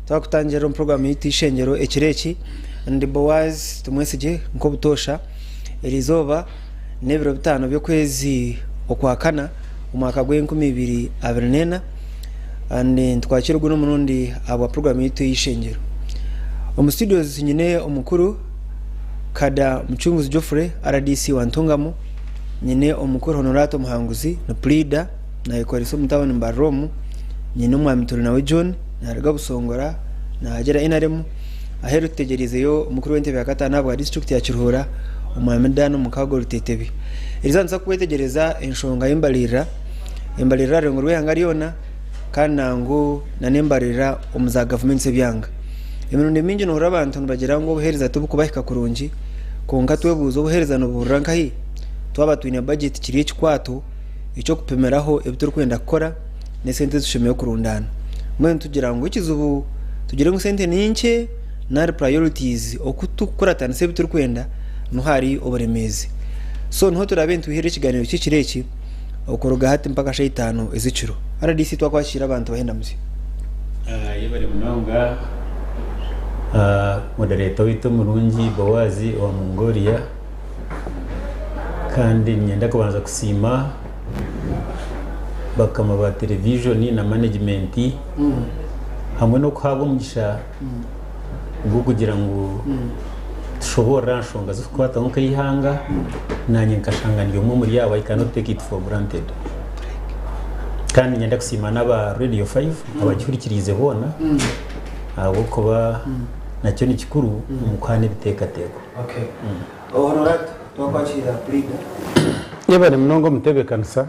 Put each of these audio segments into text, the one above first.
Twakutangirira omu puroguraamu yaitu y'eishengyero ekiro eki. Ndi Boaz Tumwesigye nk'obutoosha. Eriizooba n'ebiro bitaano by'okwezi Okwakana omwaka gw'enkumi ibiri abiri n'ena. And nitukwakira ogu n'omurundi ahabwa puroguraamu yaitu ey'eishengyero. Omu studios nyine omukuru Kada Mucunguzi Geoffrey RDC wa Ntungamo, nyine omukuru Honorato Muhanguzi ni puriida nayekoresa omu tawuni Mbarara omu, nyine omwami Turinawe John naruga Busongora nahagira NRM, aheeru tutegyereizeyo omukuru w'entebe ya kataano ahabwa disiturikiti ya Kiruhura omwami Dan Mukago Rutetebi. Eriizooba nituza kwetegyereza enshonga y'embaririra, embaririra aha rurengo rw'eihanga ryona kandi nangwa n'embaririra omu za gavumenti z'ebyanga. Emirundi mingi nohurira abantu nibagira ngu obuheereza tibukubahika kurungi, kwonka twebuuza obuheereza nibuhurira nkahi? Twaba twine bajeti kiri ekikwato eky'okupimiraho ebi turikwenda kukora n'esente ezi tushemereire kurundaana. Mbwenu tugira ngu ekizibu tugire ngu sente ni nkye nari priorities oku turikukuratanisa ebi turikwenda niho hari oburemeezi. So niho turaabe nitwihirira ekigaaniiro ky'ekiro eki okuruga hati mpaka shaaha itaano ez'ekiro. RDC twakwakiira abantu bahenda musyo. Yebare munonga moderator waitu omurungi Boaz owa Mongolia kandi niinyenda kubanza kusiima bakama ba television na management hamwe n'okuhabwa omugisha ogw'okugira ngu tushoboorore aha nshonga zirikukwataho nk'eihanga naanye nkashanga ndi omwe omuri abo I cannot take it for granted. Kandi niinyenda kusiima n'aba Radio 5 abagihurikiriize boona ahabw'okuba nakyo ni kikuru omu kuhaana ebiteekateeko. Yebare munonga omutebeekanisa.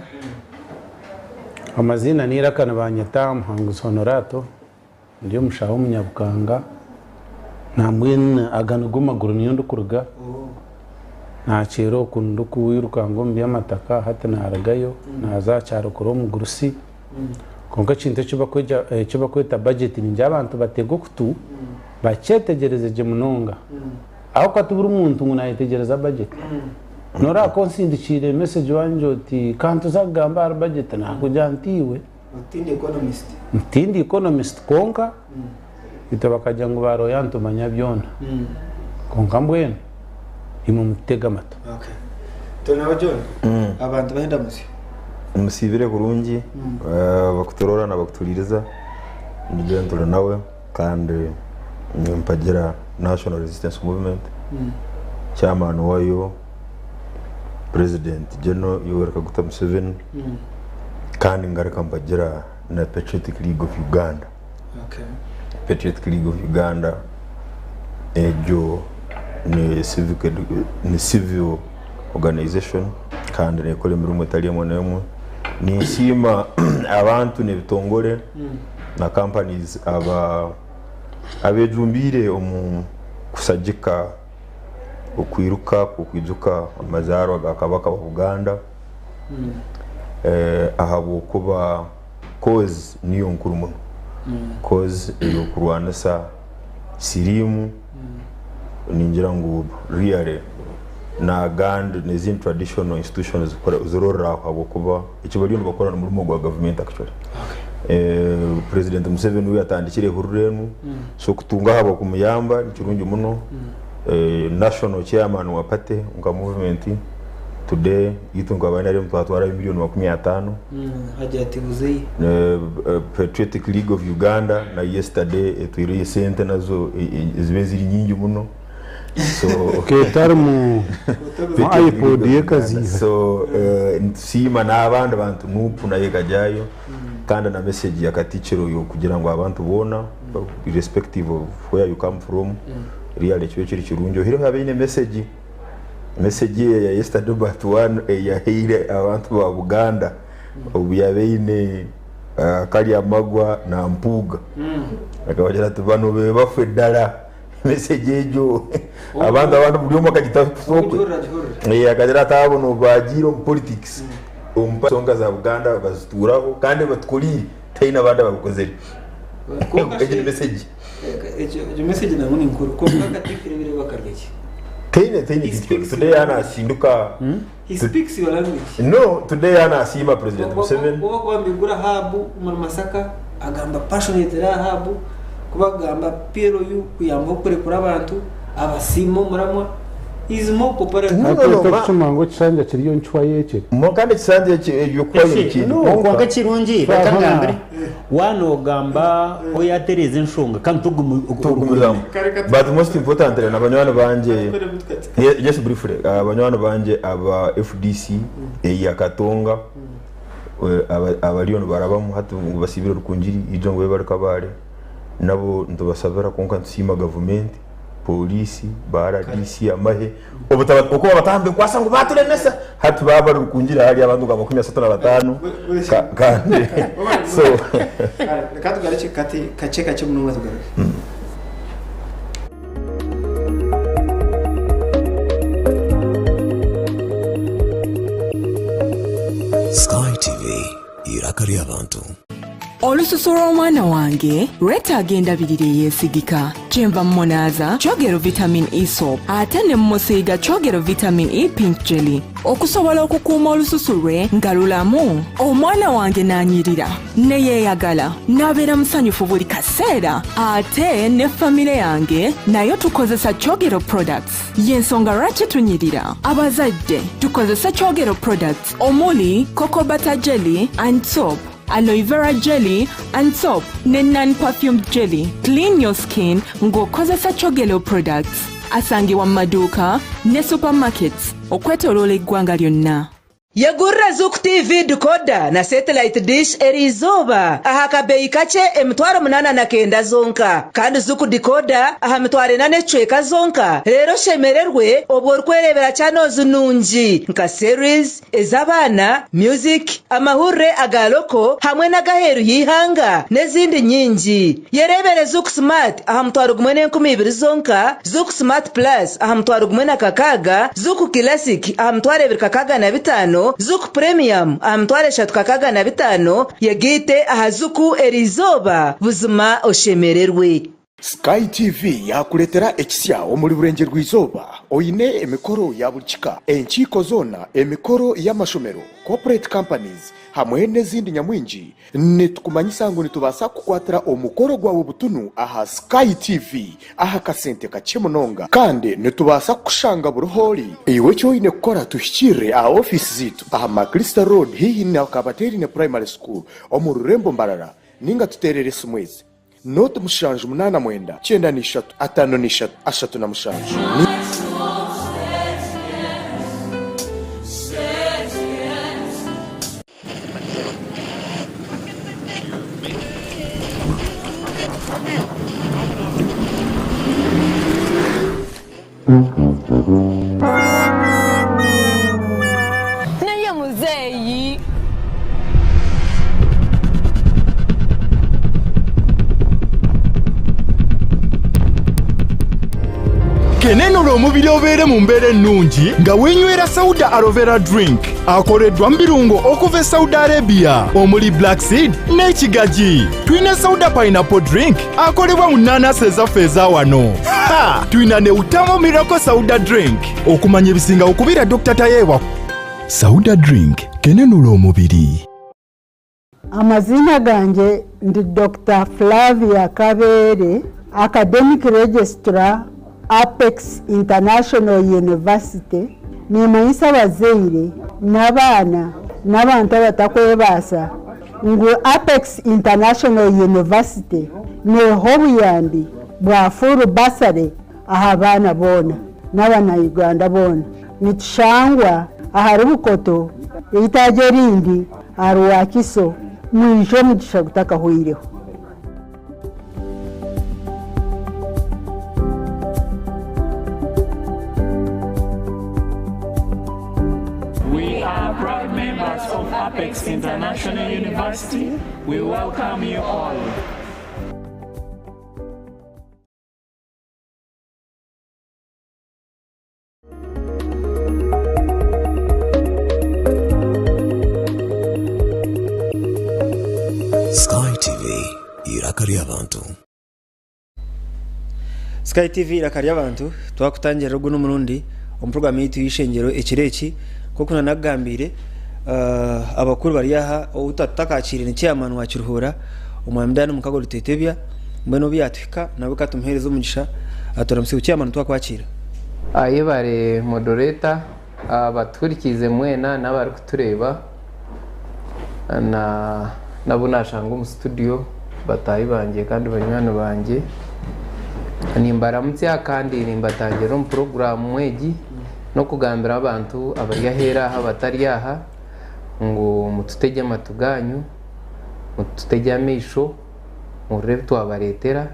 Amaziina n'eiraka nibanyeta Muhanguzi Honorato. Ndi omushaho omunyabukanga, nambwenu aga nigo maguru niyo ndikuruga, nakyera oku ndikwirukanga omu by'amataka hati narugayo naaza aha kyaro kureba omugurusi, kwonka ekintu eki bakweta bajeti ningira abantu batege okutu bakyetegyereze gye munonga ahabw'okuba ti buri muntu ngu nayetegyereza bajeti. Noreeba ku onsindikiire mesegi wangira oti kantuze kugamba ahari bajeti nakugira nti iwe. Tindi economist. Tindi economist kwonka itwe bakagira ngu ba lawyer nitumanya byona kwonka mbwenu imwe mututege amatu. Okay. Turinawe John, abantu bahenda musyo. Musiibire kurungi abakuturoora nabakutuhuriiriza ndi John Turinawe kandi nimpagira National Resistance Movement chairman wayo President General Yoweri Kaguta Museveni Kandi ngaruka mbagira na Patriotic League of Uganda. Patriotic League of Uganda egyo ni civic ni civil organization kandi nekora emirimo etari emwe n'emwe. Ninsiima abantu n'ebitongore na companies aba abejumbiire omu kushagika okwiruka kw'okwijuka amazaarwa ga Kabaka wa Buganda. Ahabw'okuba cause niyo nkuru muno. Cause ey'okurwanisa siriimu ningira ngu really n'agandi n'ezindi traditional institutions zirorera aho ahabw'okuba eki bariyo nibakora n'omurimo gwa gavumenti actually. President Museveni we yatandikire ehururu enu so kutunga ahabw'okumuyamba nikirungi muno. National chairman wa party nka movement today itwe nka ba NRM twatwarayo million 50. Hajati Buzeyi. Patriotic League of Uganda na yesterday etwireyo esente nazo zibe ziri nyingi muno so Ketari mu iPod ye ekaziiha. So nitusiima n'abandi bantu NUP nayo ekagyayo kandi na message ya Katikiro y'okugira ngu abantu boona irrespective of where you come from really kibe kiri kirungi oihireho abaine message message eya yesterday but one eyahaire abantu ba Buganda obu yabaine Karyamagwa na Mpuuga akabagira ati bano bebafu eddala message egyo abantu abandi buri omwe akagita okwe akagira ati abo nobagiire omu politics omu nsonga za Buganda bazituuraho kandi batukoriire tihaine abandi ababikozire egyo ni message. Egyo message nangwa ni nkuru kwonka Katikkiro ebiro bakarya ki? Teine teine He kintu speaks today your yaana language. asinduka He speaks your language. No today yaana asiima president Museveni. Obu bakuba nibigura haabu omuri Masaka agamba passionately aha haabu. Ku bakugamba PLU kuyambaho kurekura abantu abasiima omuramwa is more cooperative. No, no, Hati no, ma- tokushuma ngu ekishanja kiriyo nicihwayo ekiri. Mo kandi ekisanja eki ebyokuhwayo nikindi No, kwonka kwonka ekirungi reka Twabona. ngambire waanogamba oyatereeza enshonga kandi tugumizamu but most importantly na banywani bangye Ye- just briefly banywani bangye aba FDC eya Katonga abariyo nibarabamu hati ngu basiibire Rukungiri ijo ngu babe bari Kabale nabo nitubasabira kwonka nitusiima gavumenti, pooriisi, ba rdc, amahe oku babatambikwasa ngu baaturemesa hati baaba bari Rukungiri hariyo abantu nka 35 kandi so Reka tugarukye kakye kakye munonga tugaruke. Sky TV, eiraka ry'abantu. Olususu lw'omwana wange lwetaaga endabirira eyeesigika. Kyenva mmunaaza Kyogero Vitamin E Soap ate ne mmusiiga Kyogero Vitamin E Pink Jelly okusobola okukuuma olususu lwe nga lulamu. Omwana wange n'anyirira ne yeeyagala n'abeera musanyufu buli kaseera ate ne famire yange nayo tukozesa Kyogero Products. Y'ensonga lwaki tunyirira. Abazadde tukozese Kyogero Products omuli Cocoa Butter Jelly and Soap, Aloe Vera Jelly and Soap ne Non-Perfumed Jelly. Clean your skin ng'okozesa Kyogero Products. Asangibwa mu maduuka ne supermarkets okwetoloola eggwanga lyonna. Yegurira Zuku TV decoder na satellite dish eriizooba aha kabeeyi kakye 809 zonka kandi Zuku decoder aha 4000 n'ekicweka zonka reero oshemererwe obwo orikwereebera channels nungi nka series, ez'abaana, music, amahurire aga loko hamwe n'agaheeru y'eihanga n'ezindi nyingi. Yereebere Zuku Smart aha 10,000 zonka, Zuku Smart Plus aha 16,000, Zuku Classic aha 265, Zuku Premium aha 365, yegaite aha Zuku eriizooba buzima oshemererwe. Sky TV yaakureetera ekisya omuri Burengyerwa-izooba oine emikoro ya buri kika, enkiiko zoona, emikoro y'amashomero, corporate companies hamwe n'ezindi nyamwingi. Nitukumanyisa ngu nitubaasa kukukwatira omukoro gwawe butunu aha Sky TV aha kasente kakye munonga kandi nitubaasa kukushanga buri h'ori. Iwe eki oine kukora tuhikiirire aha ofiisi zaitu aha Maclister Road haihi na Kabateerine Primary School omu rurembo Mbarara ninga tuteerere esimu ezi. Nooti mushanju munaana mwenda 93 53 37. Ni. Naye muzeeyi. Kenenula omubiri obeere mu mbeera ennungi nga weenywera Sauda Aloe Vera Drink akoleddwa mu birungo okuva e Saudi Arabia omuli black seed n'ekigagi. Tulina Sauda Pineapple Drink akolebwa mu nnaanasi ezaffe eza wano. Ha! Tulina ne Utamo Miracle Sauda Drink. Okumanya ebisingawo kubira Dr. Tayebwa. Sauda Drink kenenula omubiri. Amaziina gangye ndi Dokita Flavia Kabeere, Academic Registrar, Apex International University. Nimanyisa abazaire n'abaana n'abantu abatakwebaasa ngu Apex International University neeha obuyambi bwa full bursary aha baana boona n'abanya-Uganda boona. Nitushangwa ahari Bukoto, eitaagi erindi ahari Wakiso. Mwije omugisha gutakahweireho. We are proud members of Apex International University. We welcome you all. Sky TV, eiraka ry'abantu. Sky TV eiraka ry'abantu twakutangirira ogu n'omurundi omu puroguramu yaitu y'eishengyero ekiro eki nk'oku nanakugambiire uh, abakuru bari aha ou tutakakiire ni chairman wa Kiruhura omwami Dan Mukago Rutetebya Mbwenu obu yaatuhika nawe ka tumuheereze omugisha aturamutsye. Chairman twakwakiira. Ayebare moderator, abatuhurikiize mwena n'abarikutureeba na n'abu nashanga omu studio bataahi bangye kandi banywani bangye. Nimbaramutsya kandi nimbatangirira omu puroguraamu egi n'okugambira abantu abari aheeru aha abatari aha ngu mututegye amatu gaanyu, mututegye amaisho. Muhurire ebi twabareetera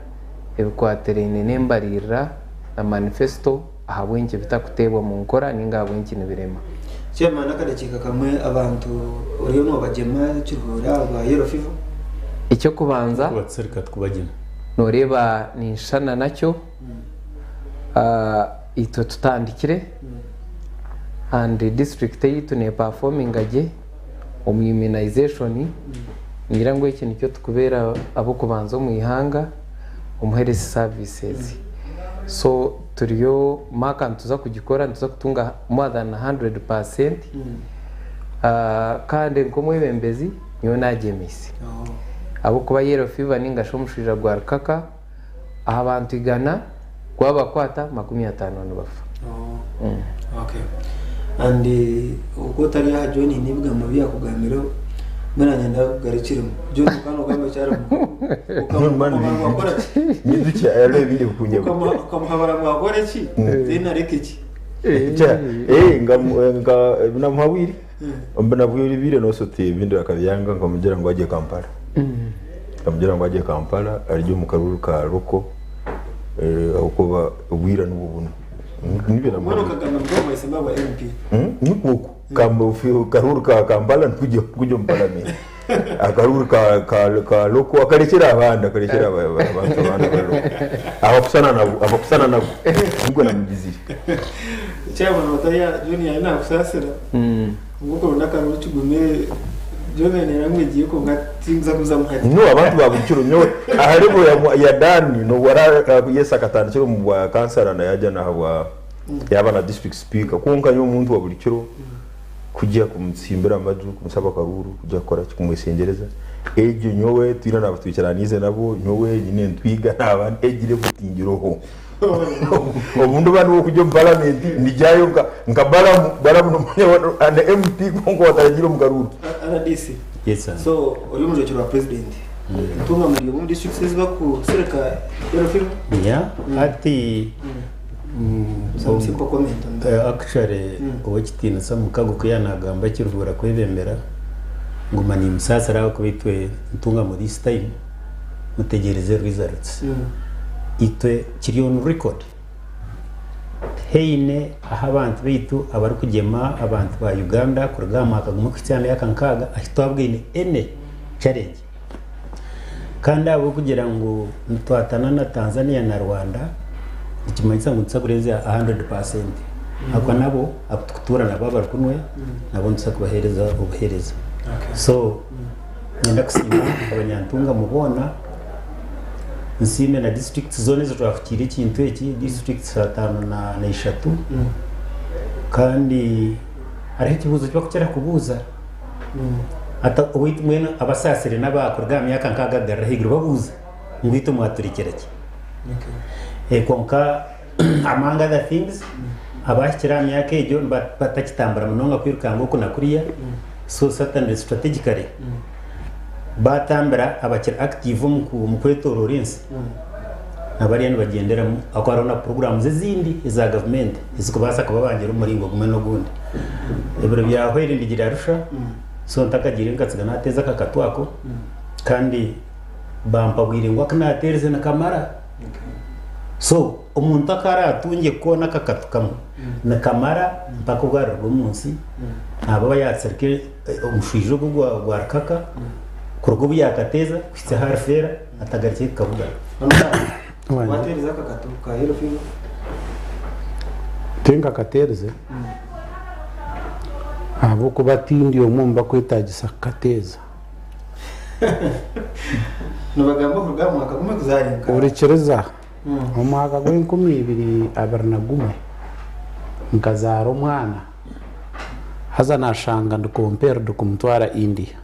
ebikwatiraine n'embariirira na manifesto ahabw'enki bitakuteebwa mu nkora ninga ahabw'enki nibirema. Chairman akadakiika kamwe abantu oriyo nobagyema Kiruhura ahabwa yellow fever. Eky'okubanza noreeba ninshushana nakyo itwe tutandikire and district eyaitu ne performinga gye. omu immunization, ningira ngu eki nikyo turikubeera ab'okubanza omu ihanga omu health services. So turiyo mark nituza kugikora nituza kutunga more than 100% kandi nk'omwebembezi nyowe nagyemiise ahabw'okuba yellow fever ningashi omushwija gwa rukaka aha bantu igana gwabakwata 50 nibafa. Okay. And oku otari aha John haine ebigambo bi yakugambireho mbwenu nanye ndakugarukiremu. John okaba nogamba ki ahari Mukago? Ukamuhabura ngu akore ki? Nyijukye hariho ebindi ebikunyebwa. Ukamuhabura ngu akore ki? Then areke ki? Kya, eh, nga nga namuhabwire. Mbinabwire nosoti ebindi akabyanga nkamugira ngu agye Kampala. Nkamugira ngu agye Kampala arye omu karuru ka roko ahabw'okuba obwira nibwo buno. Nibyo Mbwenu okagamba ngu wamuhaise aba MP. Nikwo oku karuru ka Kampala nikujya omu paramenti. Akaruru ka roko akarekyera abandi akarekyera abantu abandi aba roko abakusana nabo abakusana nabo nikwo namugizire. Chairman Wataya John yari nakusaasira ngu okurunda akaruru kigumire John aine ngu egiye kwonka tinkuza kuzamu hati. No abantu ba buri kiro nyowe aha level ya, ya Dan nobwo ara yes akatandikira omu bwa kansara na yaja naha bwa yaba na district speaker kwonka nyowe omuntu wa buri kiro kugya kumutsimbira amaju kumusaba akaruuru kugya kukora ki kumwesengereza egyo nyowe twine nabo twikiraniize nabo nyowe nyine ntwiga nabandi egi level tingiroho. Obu ndiba ndi ow'okurya omu paramenti ndigyayo nka nka Balamu, Balamu nomanya na MP kwonka owataragiire omu karuuru. Rdc, Yes sir. so ori omujwekyerwa wa president ntunga muri omu districts ezibakusirika yellow fever? Yeah, hati Some simple comment on that. Actually ow'ekitiinisa Mukago ku yaanagamba Kiruhura kwebembera, nguma nimusaasira ahabw'okuba itwe Ntungamo this time mutegyereze results. Itwe kiri on record tihaine ahu abantu baitu abarikugyema abantu ba Uganda kuruga aha mwaka gumwe kuhitsya aha myaka nkaaga ahu twabwine any challenge. Kandi ahabw'okugira ngu nitwatana na Tanzania na Rwanda nikimanyisa ngu nituza kureebya 100% ahabw'okuba nabo abu turikutuura nabo abarikunwe nabo nituza kubaheereza obuheereza. So Niinyenda kusiima abanyantungamo boona, nsiime na disiturikiti zoona ezi twahukiire ekintu eki, disiturikiti ataano na ishatu kandi hariho ekibuuzo eki barikukira kubuuza hati owaitu mbwenu abasaasire n'abakuruga aha myaka nkaaga kugarura ahaiguru babuuza ngu itwe mwaturekyera ki? Kwonka among other things abahikire aha myaka egyo batakitambura munonga kwirukanga oku na kuriya so certainly strategically batambira abakiri active omu kwetorora ensi nabariya nibagyenderamu ahakuba hariho na programs ezindi eza gavumenti ezikubaasa kubabangira omu muringo gumwe n'ogundi. Ebiro byahweire ndigire Arusha so ntakagiire nkatsiga nateeza akakatu ako kandi bampabwire ngu aku nateerize nikamara. So omuntu aku araatungye koona akakatu kamwe nikamara mpaka obu ariruga omu nsi naaba aba yaatsirika omushwija ogu gwa rukaka kuruga obu yaakateeza kuhitsya ahu arifeera atagarukire kukabuga. Wateerize akakatu ka yellow fever? Tinkakateerize ahabw'okuba tindi omwe omu bakwetaagisa kukateeza. Nibagamba okuruga aha mwaka gumwe kuza ahari nkaaga. Hurikiriza, omwaka gw'enkumi ibiri abiri na gumwe nkazaara omwana haza nashanga ndi compelled kumutwara India.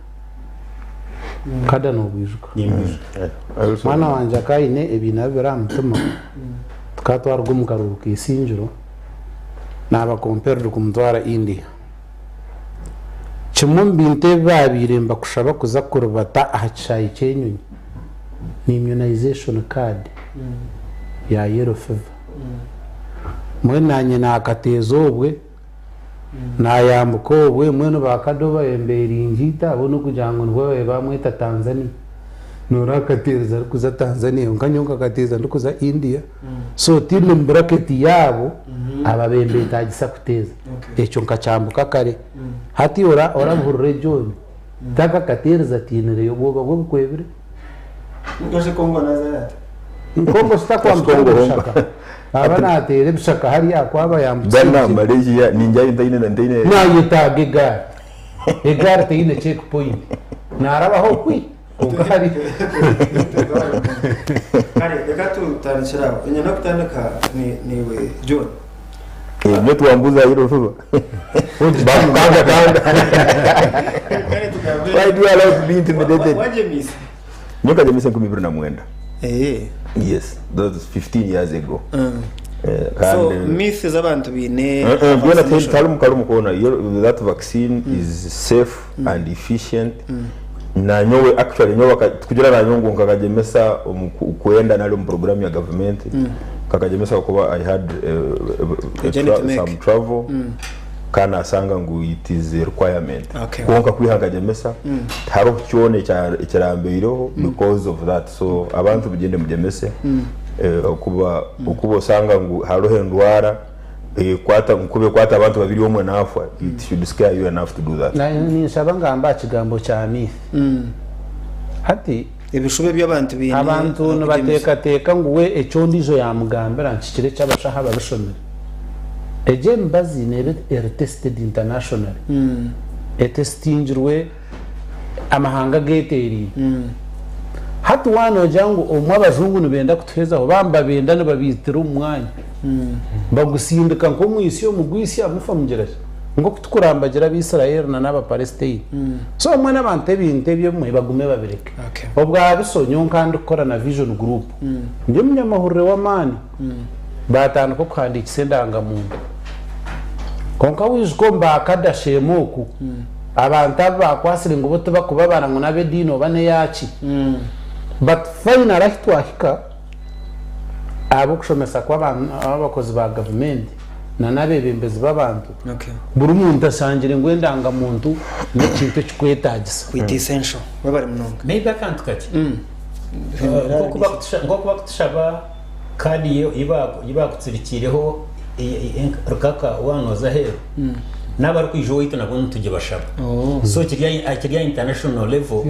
Kada nobwijuka? Mwana wangye akaba aine ebiina bibiri aha mutima, tukaba twaruga omu karuuru ka Isingiro, naaba compelled kumutwara India. Kimwe omu bintu ebi baabaire nibakushaba kuza kuribata aha kishaayi ky'enyonyi ni immunization card ya yellow fever. Mbwenu naanye naakateeza obwe, naayambuka obwe, mbwenu ba Kado bayembeeringiita ahabwe n'okugira ngu nibwo baabaire baamweta Tanzania. Noora akateereza arikuza Tanzania kwonka nyowe nkakateereza ndikuza India. So tindi omu bracket yaabo ababembetagisa kuteeza. Ekyo nkakyambuka kare. Hati ora orabihurire John takakateereza atiinireyo obwoba bwe bukwebire. Nkoshi Congo nazayo ata? Congo shi takwambuka Congo ebishaka. Aba nateera ebishaka hariya ku aba yambukire Ghana, ebigyere. Malaysia, ninjayo ntaine ntaine. Nayetaaga egaari. Egaari teine check point. Narabaho kwi. Kwonka hari. Kare reka tutandikire aho. Enyenda kutandika naiwe John. Nyowe tiwambuuza aha yellow fever. Bakukanga kanga. Why do you allow to be intimidated? Wagyemiise? Nyowe nkagyemesa 2009. Yes, that was 15 years ago. So myth z'abantu baine Byona vaccination. tiharimu karimu koona. That vaccine is safe and efficient. Nanyowe actually nyowe tikugira nanyowe ngu nkakagyemesa omu kwenda nari omu program ya gavumenti. Nkakagyemesa ahakuba I had A journey to make. some travel kandi nasanga ngu it is a requirement. Okay. Kwonka kwiha nkagyemesa tihariho kyona ekirambeireho because of that. So abantu mugyende mugyemese okuba okuba osanga ngu hariho endwara ekwata nkuba ekwata abantu babiri omwe nafwa it should scare you enough to do that. Naanye ninshaba ngambe aha kigambo kya myth. Hati Ebishuba ebi abantu baine abantu aha kugyemesa. nibateekateeka ngu we eki ondiijo yaamugambira nikikira eki abashaho ababishomire. Egyo emibazi neeba eri tested internationally, etesitingirwe amahanga ageteeraine. Hati waaba noogira ngu obumwe abajungu nibenda kutuhezaho, baaba nibabenda nibabaitira omu mwanya, bagusindika nk'omwitsyo, mugwitsya, mufa mugira ki? Nk'oku tukurambagira Abaisraeli na n'Abapalestine. So obumwe n'abantu ebintu ebi ebimwe bagume babireke. Obwa biso nyowe nkaba ndikukora na Vision Group, ndi omunyamahurire w'amaani, baatandika okuhandiikisa endangamuntu. Kwonka wijuka omu ba Kadasheema oku, abantu abu baakwatsire ngu bo tibakubabara ngu n'ab'ediini oba n'eyaaki. But finally ahi twahika, ahabw'okushomesa kw'abakozi ba gavumenti na n'abeebembezi b'abantu, buri muntu ashangire ngu endangamuntu n'ekintu ekikwetaagisa. Kwita essential. Webare munonga. Maybe akantu kakye. Nk'oku bakutushaba kaadi ei baakutsirikiireho rukaka waaba nooza aheeru, n'abarikwija owaitu nabwo nitugibashaba. So kiri aha international level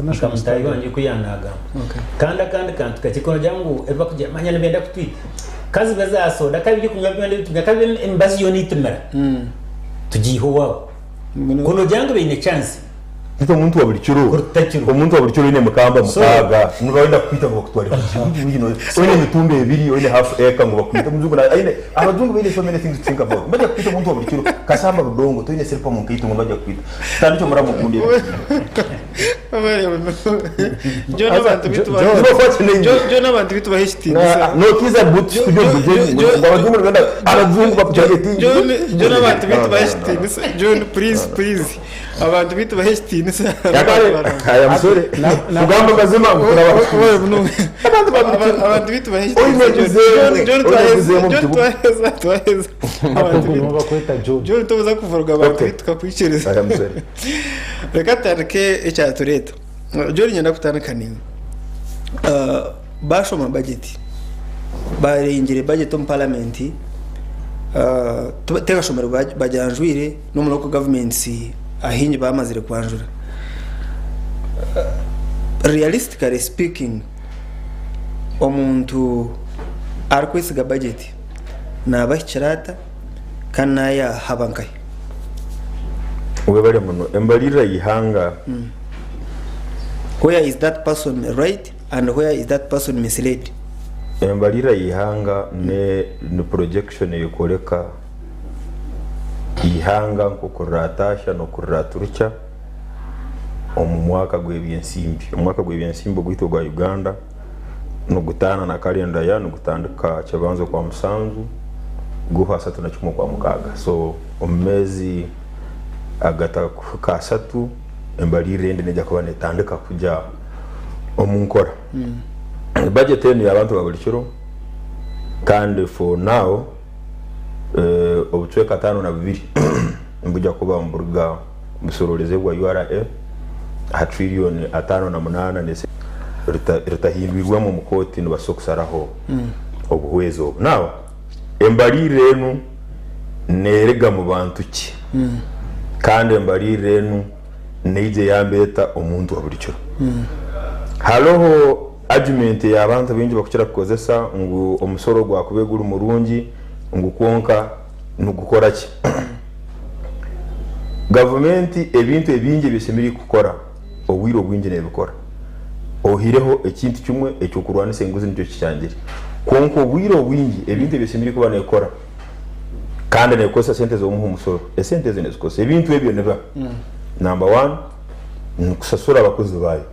nka mutaahi wangye oku yaanagamba. Kandi akandi kantu kakye ku noogira ngu ebi barikugira manya nibenda kutwita, ka zibe za soda, ka bibe ebyokunywa byona ebi tunywa, ka bibe emibazi yoona ei tumira, tugiihe owaabo. Ku noogira ngu baine chance. Beitu omuntu wa buri kiro, omuntu wa buri kiro oine emikamba mukaaga, nibenda kukwita ngu bakutware oine emitumba ebiri, oine half acre ngu bakwite. Omujungu na aine, abajungu baine so many things to think about. Nibajya kukwita omuntu wa buri kiro, kasamba rudongo, toine siripa omu nkaito ngu nibajya kukwita. Tutandikye omuramo ogundi ebyo. John abantu bitu John abantu bitu baha ekitiinisa. Nokiza boots kuri omu bigyere ngu abajungu nibenda abajungu bakutargetinge. John John abantu bitu baha ekitiinisa. John please please. Abantu baitu bahe ekitiinisa. Aya musore kugamba amazima Abantu baitu bahe ekitiinisa. John twaheza twaheza twaheza. Bakweta John. John tobuza kuvuruga abantu baitu tukakwikiriza. Aya musore. Reka tutandike ekyatureeta. John nyenda kutandika naiwe. Bashoma bajeti barengire bajeti omu paramenti tekashomire bagyanjwire n'omu local governments ahaingi bamazire kwanjura. Realistically speaking, omuntu arikwesiga bajeti naaba ahikire ata kandi naayahaba nkahi? Webare muno. Embaririra y'eihanga. Where is that person right and where is that person misled? Embaririra y'eihanga ni projection erikworeka eihanga nk'oku riratasya n'oku riraturukya. omu mwaka gw'ebyensimbi. Omwaka gw'ebyensimbi ogwaitu ogwa Uganda nigutaana na kalenda ya nigutandika Kyabanza okwa musanju guhwa 31 okwa mukaaga. So omu meezi agatakuhika ashatu embaririra endi neija kuba netandika kugya omu nkora. Budget enu y'abantu ba buri kiro kandi for now obucweka 52 nibwija kuba niburuga nibusororezebwa URA aha trillion 58 ritahindwirwemu omu kooti nibabaasa kusharaho obuhwezi obu. Now embaririra enu neerega mu bantu ki? Kandi embaririra enu neija eyambe eta omuntu wa buri kiro? Hariho argument ei abantu baingi barikukira kukozesa ngu omusoro gwakubaire guri murungi ngu kwonka nigukora ki? Gavumenti ebintu ebingi ebi eshemereire kukora obwire obwingi nebikora oihireho ekintu kimwe eky'okurwanisa enguzi nikyo kikyangire. Kwonka obwire obwingi ebintu ebi eshemereire kuba nekora kandi nekozesa sente z'omuha omusoro, esente ezo nezikozesa ebintu ebyo nibiha? Number one, nikusasura abakozi baayo.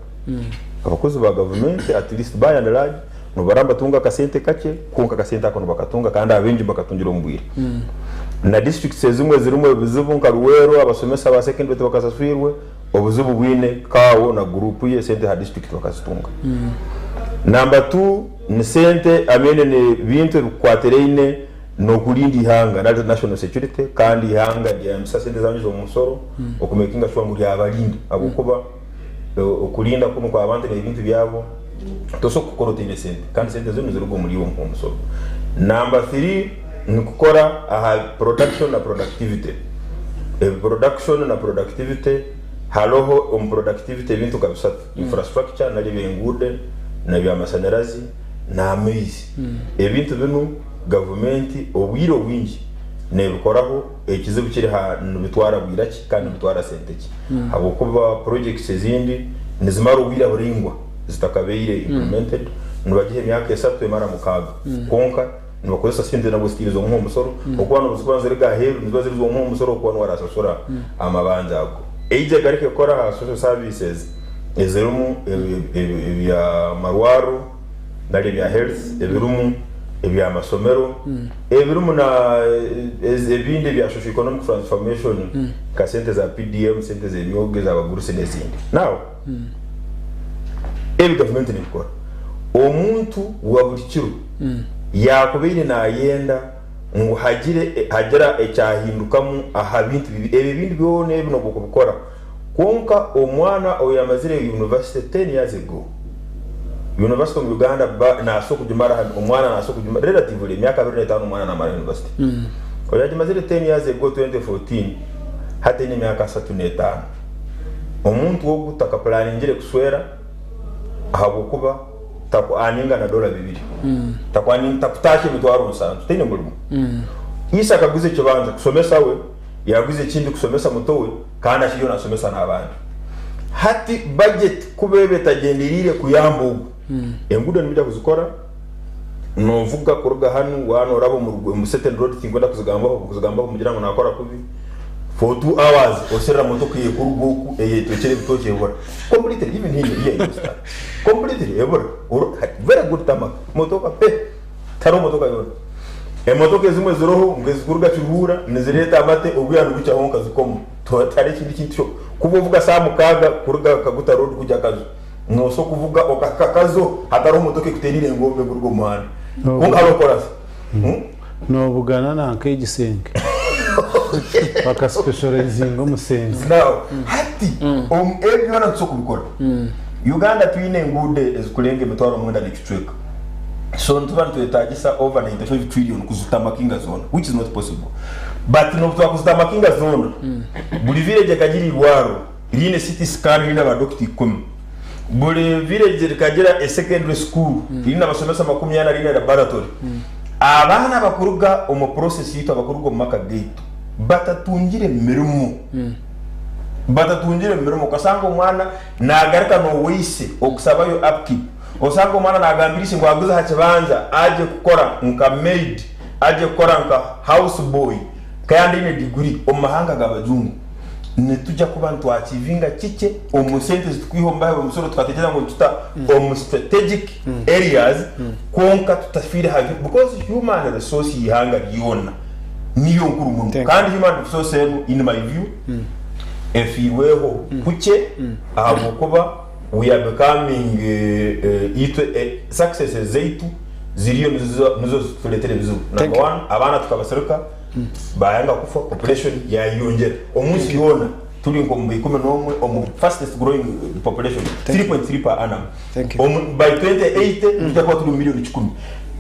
Abakozi ba gavumenti at least by and large nobaraba nibatunga akasente kakye kwonka akasente ako nibakatunga kandi abaingi nibakatungira omu bwire. Na districts ezimwe zirimu ebizibu nka Luweero abasomesa ba secondary tibakasaswirwe, obuzibu bwine Kawo na group ye sente ha district bakazitunga. Number two ni sente I mean ni bintu ebikukwatiraine n'okurinda ihanga nari national security kandi ihanga ryayambisa sente zanyu z'omusoro okumakinga sure ngu ryabarinda ahabw'okuba Okurinda kunu kw'abantu n'ebintu byabo tosobola kukukora otaine sente kandi sente ezo niziruga omuri iwe omusoro. Namba thiri nikukora aha production na productivity. Production na productivity haroho omu productivity ebintu nka bisatu, infrastructure nari eby'enguude n'eby'amashanyarazi n'amaizi. Ebintu binu gavumenti obwire obwingi nebikoraho. Ekizibu kiri ha nibitwara bwira ki kandi nibitwara sente ki habwokuba projects ezindi nizimara obwire buraingwa zitakabaire implemented nibagiha emyaka esatu emara mukaaga kwonka nibakozesa sente nabwo zitiire z'omuha omusoro okuba nibazikuba niziriga aheeru niziba ziri z'omuha omusoro okuba niwe arasasura amabanja ago. Eija egaruka ekora aha social services ezirimu ebyamarwariro nari ebya health ebirimu ebyamasomero ebirimu na ebindi ebya socio economic transformation nka sente za PDM, sente z'emyoga ez'abagurusi n'ezindi. Now ebi gavumenti nebikora omuntu wa buri kiro yakubaire nayenda ngu hagire hagira ekyahindukamu aha bintu bibi ebi ebindi byona ebi nobu okubikora Kwonka omwana oyamazire university ten years ago, university omu Uganda ba naasa okugimara aha omwana naasa okugimara relatively emyaka 25 omwana namara university. Oyagimazire ten years ago 2014 hati aine emyaka 35. Omuntu ogu takaplaningire kuswera ahabwokuba taku earninga na dola bibiri. Taku earning takutaahya emitwaro nsanju taine murimo. Ise akaguza ekibanja kusomesa we. Yaaguza ekindi kushomesa muto we kandi akiriyo naashomesa n'abandi. Hati bajeti ku eba etagyendereire kuyamba ogwo, enguudo nibaija kuzikora, noovuga kuruga hanu waaba nooraba omu certain road tinkwenda kuzigambaho, kuzigambaho mugira ngu naakora kubi, for 2 hours oserera motoka ekuruga oku eyetwekire ebitookye ebura completely even here here in Busitani completely ebura very good tarmac motoka pe. Tihariho motoka yoona. Emotoka ezimwe ziriho ngu ezikuruga Kiruhura nizireeta amate obwira nibukya honka zikoma. Tihariho ekindi kintu kyona. Kuba ovuga saaha mukaaga kuruga Kaguta road kugya Kazo, noosa kuvuga okahika Kazo hatariho motoka ekuteeriire engombe kuruga omu muhanda. Kwonka hariho korasi. Noobugana na nk'egisenge bakasipeshoraizinga omusenge. Now, hati ebi byona nitusobola kubikora. Uganda twine enguudo ezikurenga 9,000 n'ekicweka. So nituba nitwetagisa over 95 trillion kuzitamakinga zoona which is not possible. But nobu twakuzitamakinga zoona, buri village ekagira eirwariro riine CT scan riine abadokita 10. Buri village rikagira a secondary school riine abashomesa 40 riine laboratory. Abaana abakuruga omu process yaitu abakuruga omu maka gaitu batatungire mirimo, batatungire mirimo okasanga omwana nagaruka n'owaise okusabayo upkeep. Osanga omwana nagambira ishe ngu aguze aha kibanja agye kukora nka maid, agye kukora nka house boy kandi aine diguri omu mahanga g'abajungu. Nitujya kuba nitwachievinga kikye omu sente ezitukwiha omu bahi b'omusoro tukatekyereza ngu nituta omu strategic areas kwonka tutafiire aha because human resource y'eihanga ryona niyo nkuru muno kandi human resource enu in my view efiirweho kukye ahabw'okuba we are becoming itwe successes zaitu ziriyo nizo zituretera ebizibu. Number one abaana tukabasirika. Bayanga kufa population yayeyongyera omunsi yoona turi nka omu 11 omu fastest growing population 3.3 per annum omu by 2080 nitwija kuba turi omu million kikumi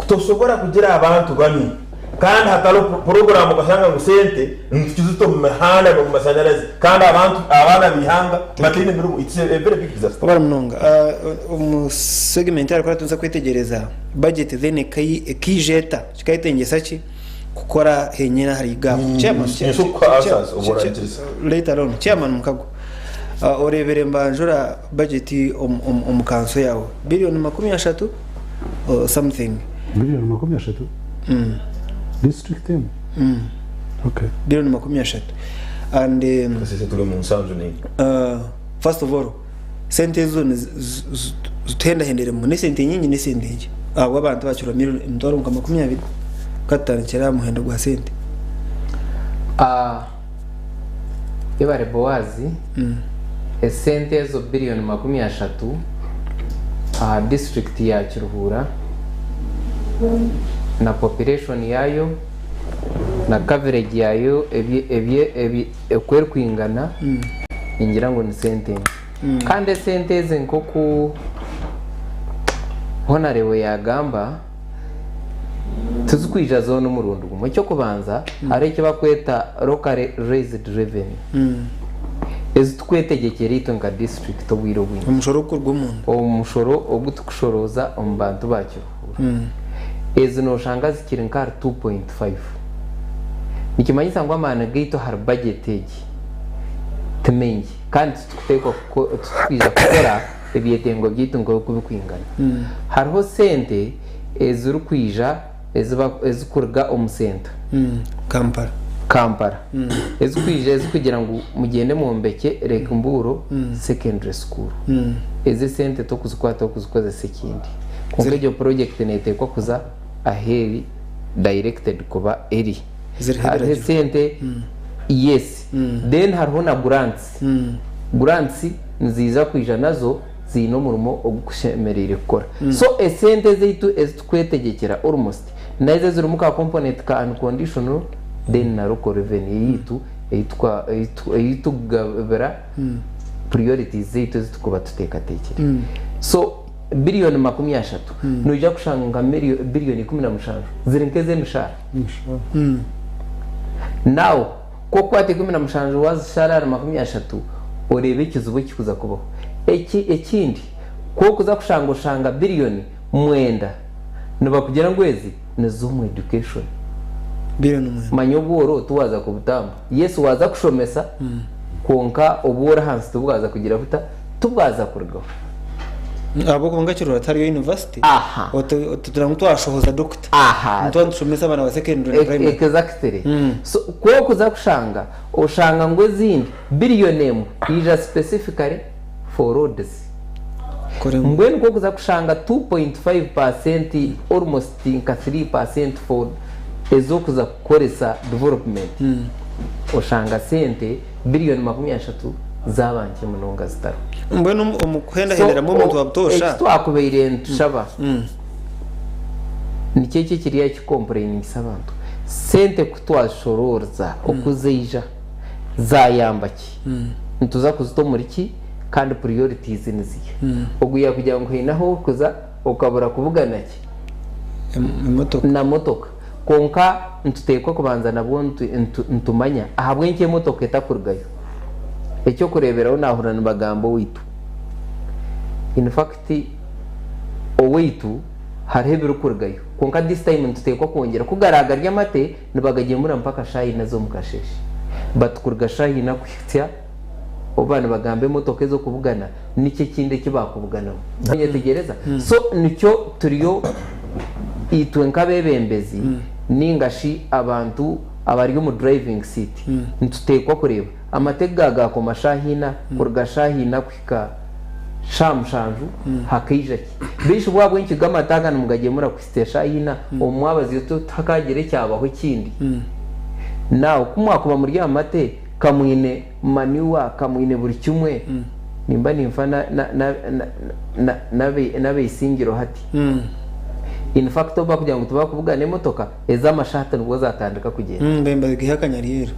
tosobora kugira abantu banu kandi hatariho program okashanga ngu sente nitukizita omu mihanda nomu mashanyarazi kandi abantu abaana beihanga bataine mirimo it's a very big disaster. Webare munonga. Omu segment ahari tuza kwetegyereza budget then ekaija eta? Kikayetengyesa ki? kukora henyine ahari gap. Chairman, Ninsobola kukuha answers obu oraikiriza. Later on. Chairman Mukago, orebire mbanjura budget omu kanso yawe billion 30 or something. Billion 30? District emwe? Okay. Billion 30 and Kasese turi omu nsanju nainga. First of all, sente ezo zituhendahenderemu n'esente nyingi n'esente nkye ahabw'abantu bakirwa emitwaro nka 20 katutandikira aha muhendo gwa sente. Yebare Boazi, esente ezo biliyoni 30 aha disiturikiti ya Kiruhura na population yaayo na coverage yaayo oku erikwingana ningira ngu ni sente nkye. Kandi esente ezi nk'oku Honarebo yaagamba, tizikwija zoona omurundi gumwe. Eky'okubanza hariho eki barikweta locally raised revenue ezi turikwetegyekyera itwe nka disiturikiti obwire obwingi. Omushoro ogurikuruga omunda. Omushoro ogu turikushorooza omu bantu ba Kiruhura. Ezi nooshanga zikiri nk'ahari 2.5. Nikimanyisa ngu amaani gaitu ahari bajeti egi ti maingi kandi titukuteekwa titurikwija kukora ebyetengo byaitu nk'oku birikwingana. Hariho sente ezirikwija ezirikuruga omu senta. Kampala. Kampala. Ezirikwija ezirikugira ngu mugyende mwombekye Lake Mburo Secondary School. Ezi esente tokuzikwata okuzikozesa ekindi. Kwonka egyo purojekiti neeteekwa kuza ahu eri directed kuba eri. Hariho esente yes. Then hariho na grants. Grants niziija kwija nazo ziine omurimo ogu kushemereire kukora. So esente ezaitu ezi tukwetegyekyera almost nazo ezirimu ka component ka unconditional then na local revenue yaitu ei tukugabira priorities zaitu ezi tukuba tuteekateekire. So Biliyoni 30, noija kushanga nka biliyoni 17 ziri nk'ez'emishaara. Now, ku okukwata 17 waazishara ahari 30, oreebe ekizibu ekirikuza kubaho. Eki, ekindi, ku okuza kushanga oshanga biliyoni 9 nibakugira ngu ezi niz'omu education. Biliyoni 9. Manya obworo tiwaaza kubutamba. Yes, waaza kushomesa, kwonka obworo ahansi tibwaza kugira buta? Tibwaza kurugaho. Ahabw'okuba nka Kiruhura tihariyo university, Aha. otugira ngu twashohoza doctor, Aha. nituba nitushomesa abaana ba secondary na primary. Exactly. So ku orikuza kushanga, oshanga ngu ezindi billion emwe yaija specifically for roads. Mbwenu ku orikuza kushanga 2.5% almost nka 3% for ez'okuza kukoresa development, oshanga sente billion 30 zaaba nkye munonga zitariho. Mbwenu omu kuhendahenderamu omuntu wa butoosha. Eki twakubaire nitushaba nikyo eki ekiri ekikukompureyiningyisa abantu. Sente ku twazishorooreza oku zaija zaayamba ki? Nituza kuzita omuri ki kandi puriyoritizi ni ziiha? Ogu yaakugira ngu haine ahu orikuza okabura kubugana ki? Na motoka. Kwonka nituteekwa kubanza nabwo nitumanya ahabw'enki emotoka etakurugayo. Eky'okureeberaho naahurira nibagamba owaitu. In fact owaitu hariho ebirikurugayo kwonka this time nituteekwa kwongyera. Ku garaagarya amate nibagagyemura mpaka shaaha ina z'omu kasheeshe. But kuruga shaaha ina kuhitsya obu baaba nibagamba emotoka ez'okubugana niki ekindi eki baakubuganamu? Onyetegyereza? So nikyo turiyo itwe nk'abeebembezi nainga shi abantu abari omu driving seat nituteekwa kureeba. Amate ga gaakoma shaaha ina, kuruga shaaha ina kuhika shaaha mushanju hakaija ki? Beitu bwo ahabw'enki go amate aga nimugagyemura kuhitsya eshaaha ina, omu mwabazyo tihakaagira ekyabaho ekindi? Now ku mwakuba muri aha mate, ka mwine manure, ka mwine buri kimwe, nimba ninfa n'abeisingiro hati. In fact obu bakugira ngu tibakubugana emotoka, ez'amasha hati nibwo zatandika kugyenda. Mbemba Kanyaryeru.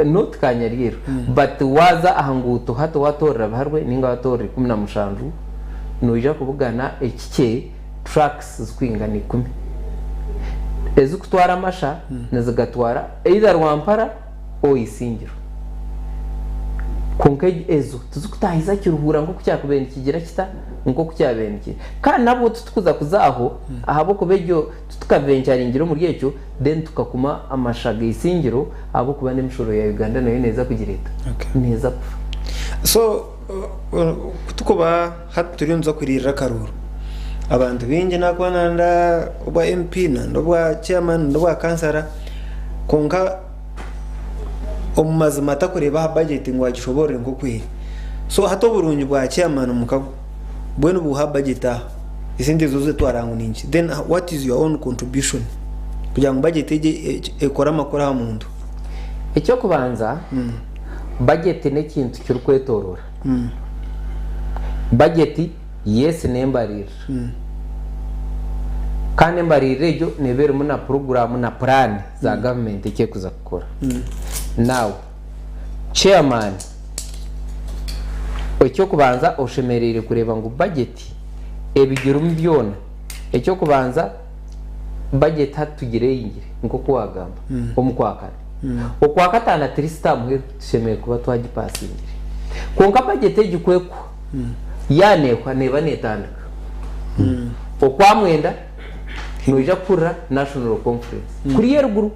Not Kanyaryeru but waaza aha nguuto hati watoorera Biharwe ninga watoorera 17 noija kubugana ekikye trucks zikwingana ikumi ezikutwara amasha nizigatwara either Rwampara or Isingiro. Kwonka ezo tizikutaahiza Kiruhura nk'oku kyakubaire nikigira kita nk'oku kyabaire nikiri. Kandi nabwo titukuza kuza aho ahabw'okuba egyo Titukavencaringire omuri ekyo then tukakuma amasha g'eisingiro ahabw'okuba n'emishoro ya Uganda nayo neeza kugira eta? Neeza kufa. So kutukuba hati turiyo nituza kuriirira akaruuru abantu baingi nakuba nanda obwa MP nanda obwa chairman nanda obwa kansara kwonka omu mazima takureeba aha budget ngu agishoboorore nk'oku eri. So hati oburungi bwa chairman mukago mbwenu buuha budget aha. Esente ezo ozitwara ngu ninki? Then what is your own contribution kugira ngu budget egi ekore amakuru aha muntu? Eky'okubanza, budget n'ekintu kirikwetorora. Budget yes n'embaririra. Kandi embaririra egyo neeba erimu na puroguraamu na puraani za gavumenti eki erikuza kukora. Now, chairman, eky'okubanza oshemereire kureeba ngu budget ebigirimu byona, eky'okubanza budget hati tugireyingire nk'oku wagamba omu kwakana. Okwakataano at least aha muheru tushemereire kuba twagipasingire. Kwonka budget egi ku ekuhwa, yaneehwa neeba netandika. Okwamwenda noija kuhurira national conference kuriya eruguru.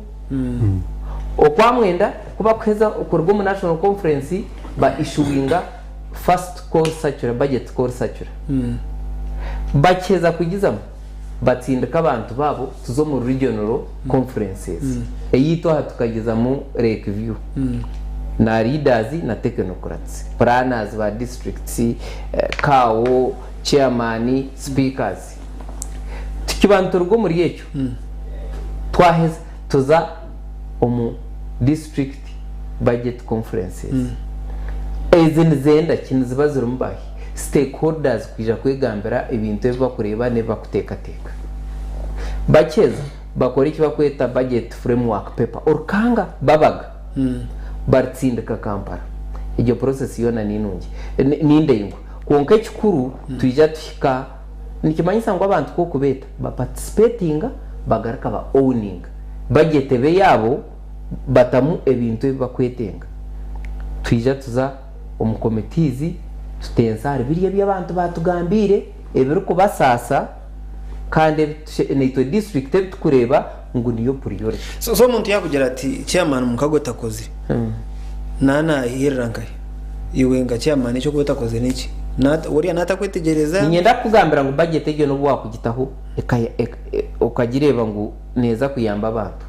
Okwamwenda ku bakuheza kuruga omu national conference ba issuinga first call circular, budget call circular. Bakiheza kugizamu batsindika abantu baabo tuza omu regional conferences. Eyaitu aha tukagizamu Lake View na leaders na technocrats, planners ba districts, CAO, chairman, speakers. Tukiba nituruga omuri ekyo twaheza tuza omu district budget conferences. Ezi nizenda ki? Niziba zirimu baahi? Stakeholders kwija kwegambira ebintu ebi bakureeba n'ebi bakuteekateeka. Bakiheza bakora eki bakweta budget framework paper, orukanga babaga barutsindika Kampala. Egyo process yoona ni nungi, ni ndaingwa. Kwonka ekikuru twija tuhika, nikimanyisa ngu abantu ku okubeeta baparticipatinga bagaruka ba owninga budget eba eyaabo batamu ebintu ebi bakwetenga. Twija tuza omu committees tutensa ahari biri ebi abantu baatugambiire ebirikubasaasa kandi ebi naitwe district ebi tukureeba ngu niyo priority. So so omuntu yakugira ati chairman mukago takozire na nahirira nkahi? Iwe nka chairman eki okuba otakozire niki? Oriya natakwetegyereza? Niinyenda kukugambira ngu budget egyo nobu wakugitaho okagireeba ngu neeza kuyamba abantu,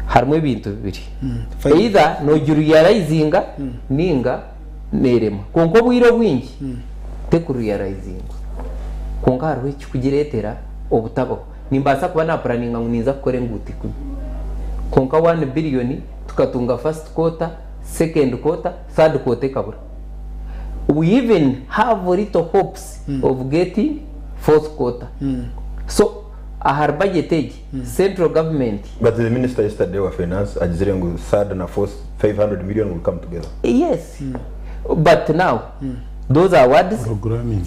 harimu ebintu bibiri, either nogirealizinga ninga neerema. Kwonka obwire obwingi tekurealizingwa. Kwonka hariho ekirikugireetera obutabaho. Nimbaasa kuba naapuraninga ngu ninza kukora enguuto ikumi, kwonka wani biriyoni tukatunga first quarter, second quarter, third quarter ekabura. We even have little hopes of getting fourth quarter. So ahari budget egi, central government. But the minister yesterday wa finance agizire ngu third na fourth 500 million will come together. Yes, but now those are words.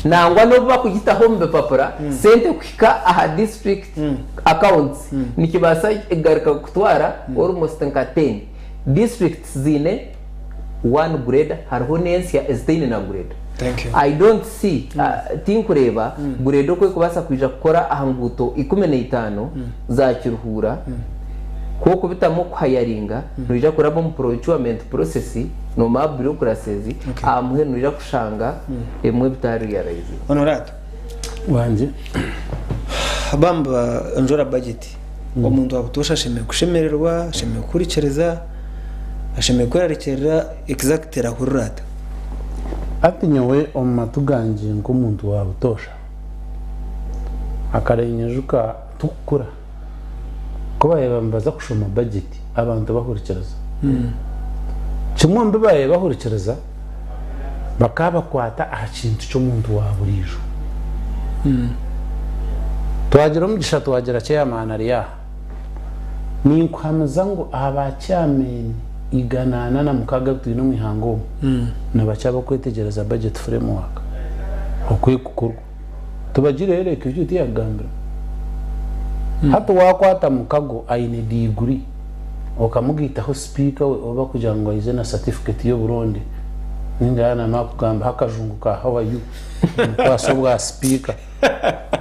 Nangwa n'obu bakugitaho omu bipapura, sente kuhika aha district accounts nikibaasa kugaruka kutwara almost nka ten. Districts ziine one grader hariho n'ensya ezitaine na grader. Thank you. I don't see, tinkureeba grader oku erikubaasa kwija kukora aha nguuto 15 za Kiruhura, ku okubitamu okuhayaringa noija kuraba omu procurement process nomara bureaucracies, aha muheru noija kushanga ebimwe bitari realizing. Honorato. Wangye. Bamba njora budget. Omuntu wa butoosha ashemereire kushemererwa, ashemereire kuhurikiriza. Ashemereire kwerarikirira exactly arahurira ata? Hati nyowe omu matu gangye nk'omuntu wa butoosha, akarenyejuka tukukura ku baabaire nibaza kushoma bajeti abantu bahurikiriza. Kimwe omu bi baabaire bahurikiriza bakaba bakwata aha kintu ky'omuntu wa buriijo. Twagira omugisha twagira chairman ari aha. Ninkuhamiza ngu aha ba chairman 406 abu twine omu ihanga omu, nibakye abakwetegyereza budget framework oku ekukorwa. Tubagireyo reka ekyo tiyakugambira. Hati wakwata mukago aine diguri okamugaitaho sipiika we oba kugira ngu aije na certificate y'oburonde ninga yaaba nakugambaho akajungu ka how are you omukwase obwa sipiika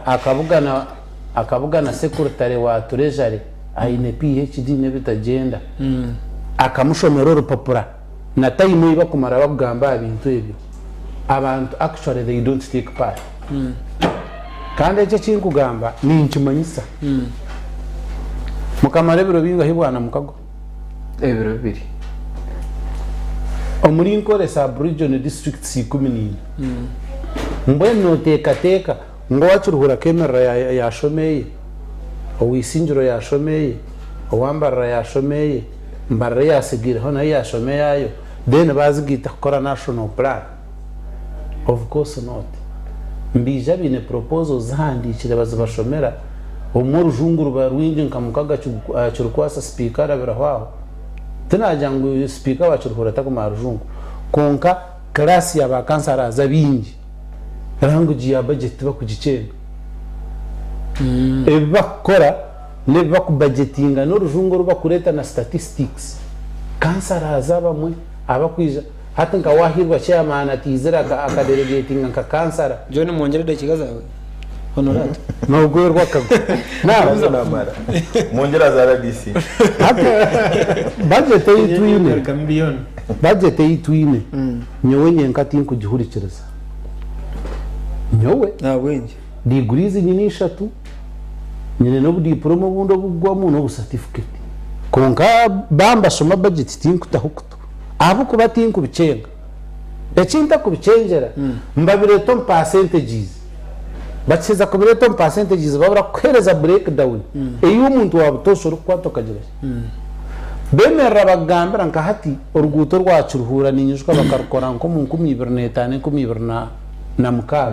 akabugana akabugana sekuritare wa turejare aine PHD n'ebitagyenda akamushomera orupapura na tayimu ei bakumara bakugamba aha bintu ebyo abantu actually they don't take part kandi eki ekinkugamba ninkimanyisa mukamara ebiro bingahi bwana mukago? Ebiro bibiri. Omuri Nkore sub region districts 14 mbwenu noteekateeka Ngu owa Kiruhura akeemerera yaashoma eye, owa Isingiro yaashoma eye, owa Mbarara yaashoma eye, Mbarara eyaatsigaireho nayo yaashoma eyaayo, then baazigaita kukora national plan? Of course not. Nibaija baine proposals zihandiikire bazibashomera, obumwe orujungu ruba rwingi nka mukaga Kirukwasa sipiika arabiraho aho. Tinaagira ngu sipiika wa Kiruhura takumanya rujungu, kwonka class ya ba councillors abaingi, Language ya budget tibakugikyenga. Ebi bakukora n'ebi bakubajetinga n'orujungu oru bakureeta na statistics. Councillors abamwe abakwija hati nka wahiirwa chairman ataizire akadelegatinga nka councillor. John mwongyere edakiika zaawe. Honorato. Nogwerwa akagwe. Now, Mwongyere aza RDC. Hati budget ei twine, budget ei twine nyowe nyenka tinkugihurikiriza. Nyowe degrees nyine ishatu, nyine n'obudiploma obundi obukugwamu n'obusatifiketi. Kwonka bambashoma budget tinkutaho kutu ahabw'okuba tinkubikyenga. Eki ntakubikyengyera mbabireeta omu percentages. Bakiheza kubireeta omu percentages babura kukuheereza breakdown ei omuntu wa butoosha orikukwata okagira ki. Bemerera bakugambira nka hati oruguuto orwa Kiruhura ninyijuka bakarukora nk'omu 2005 2006.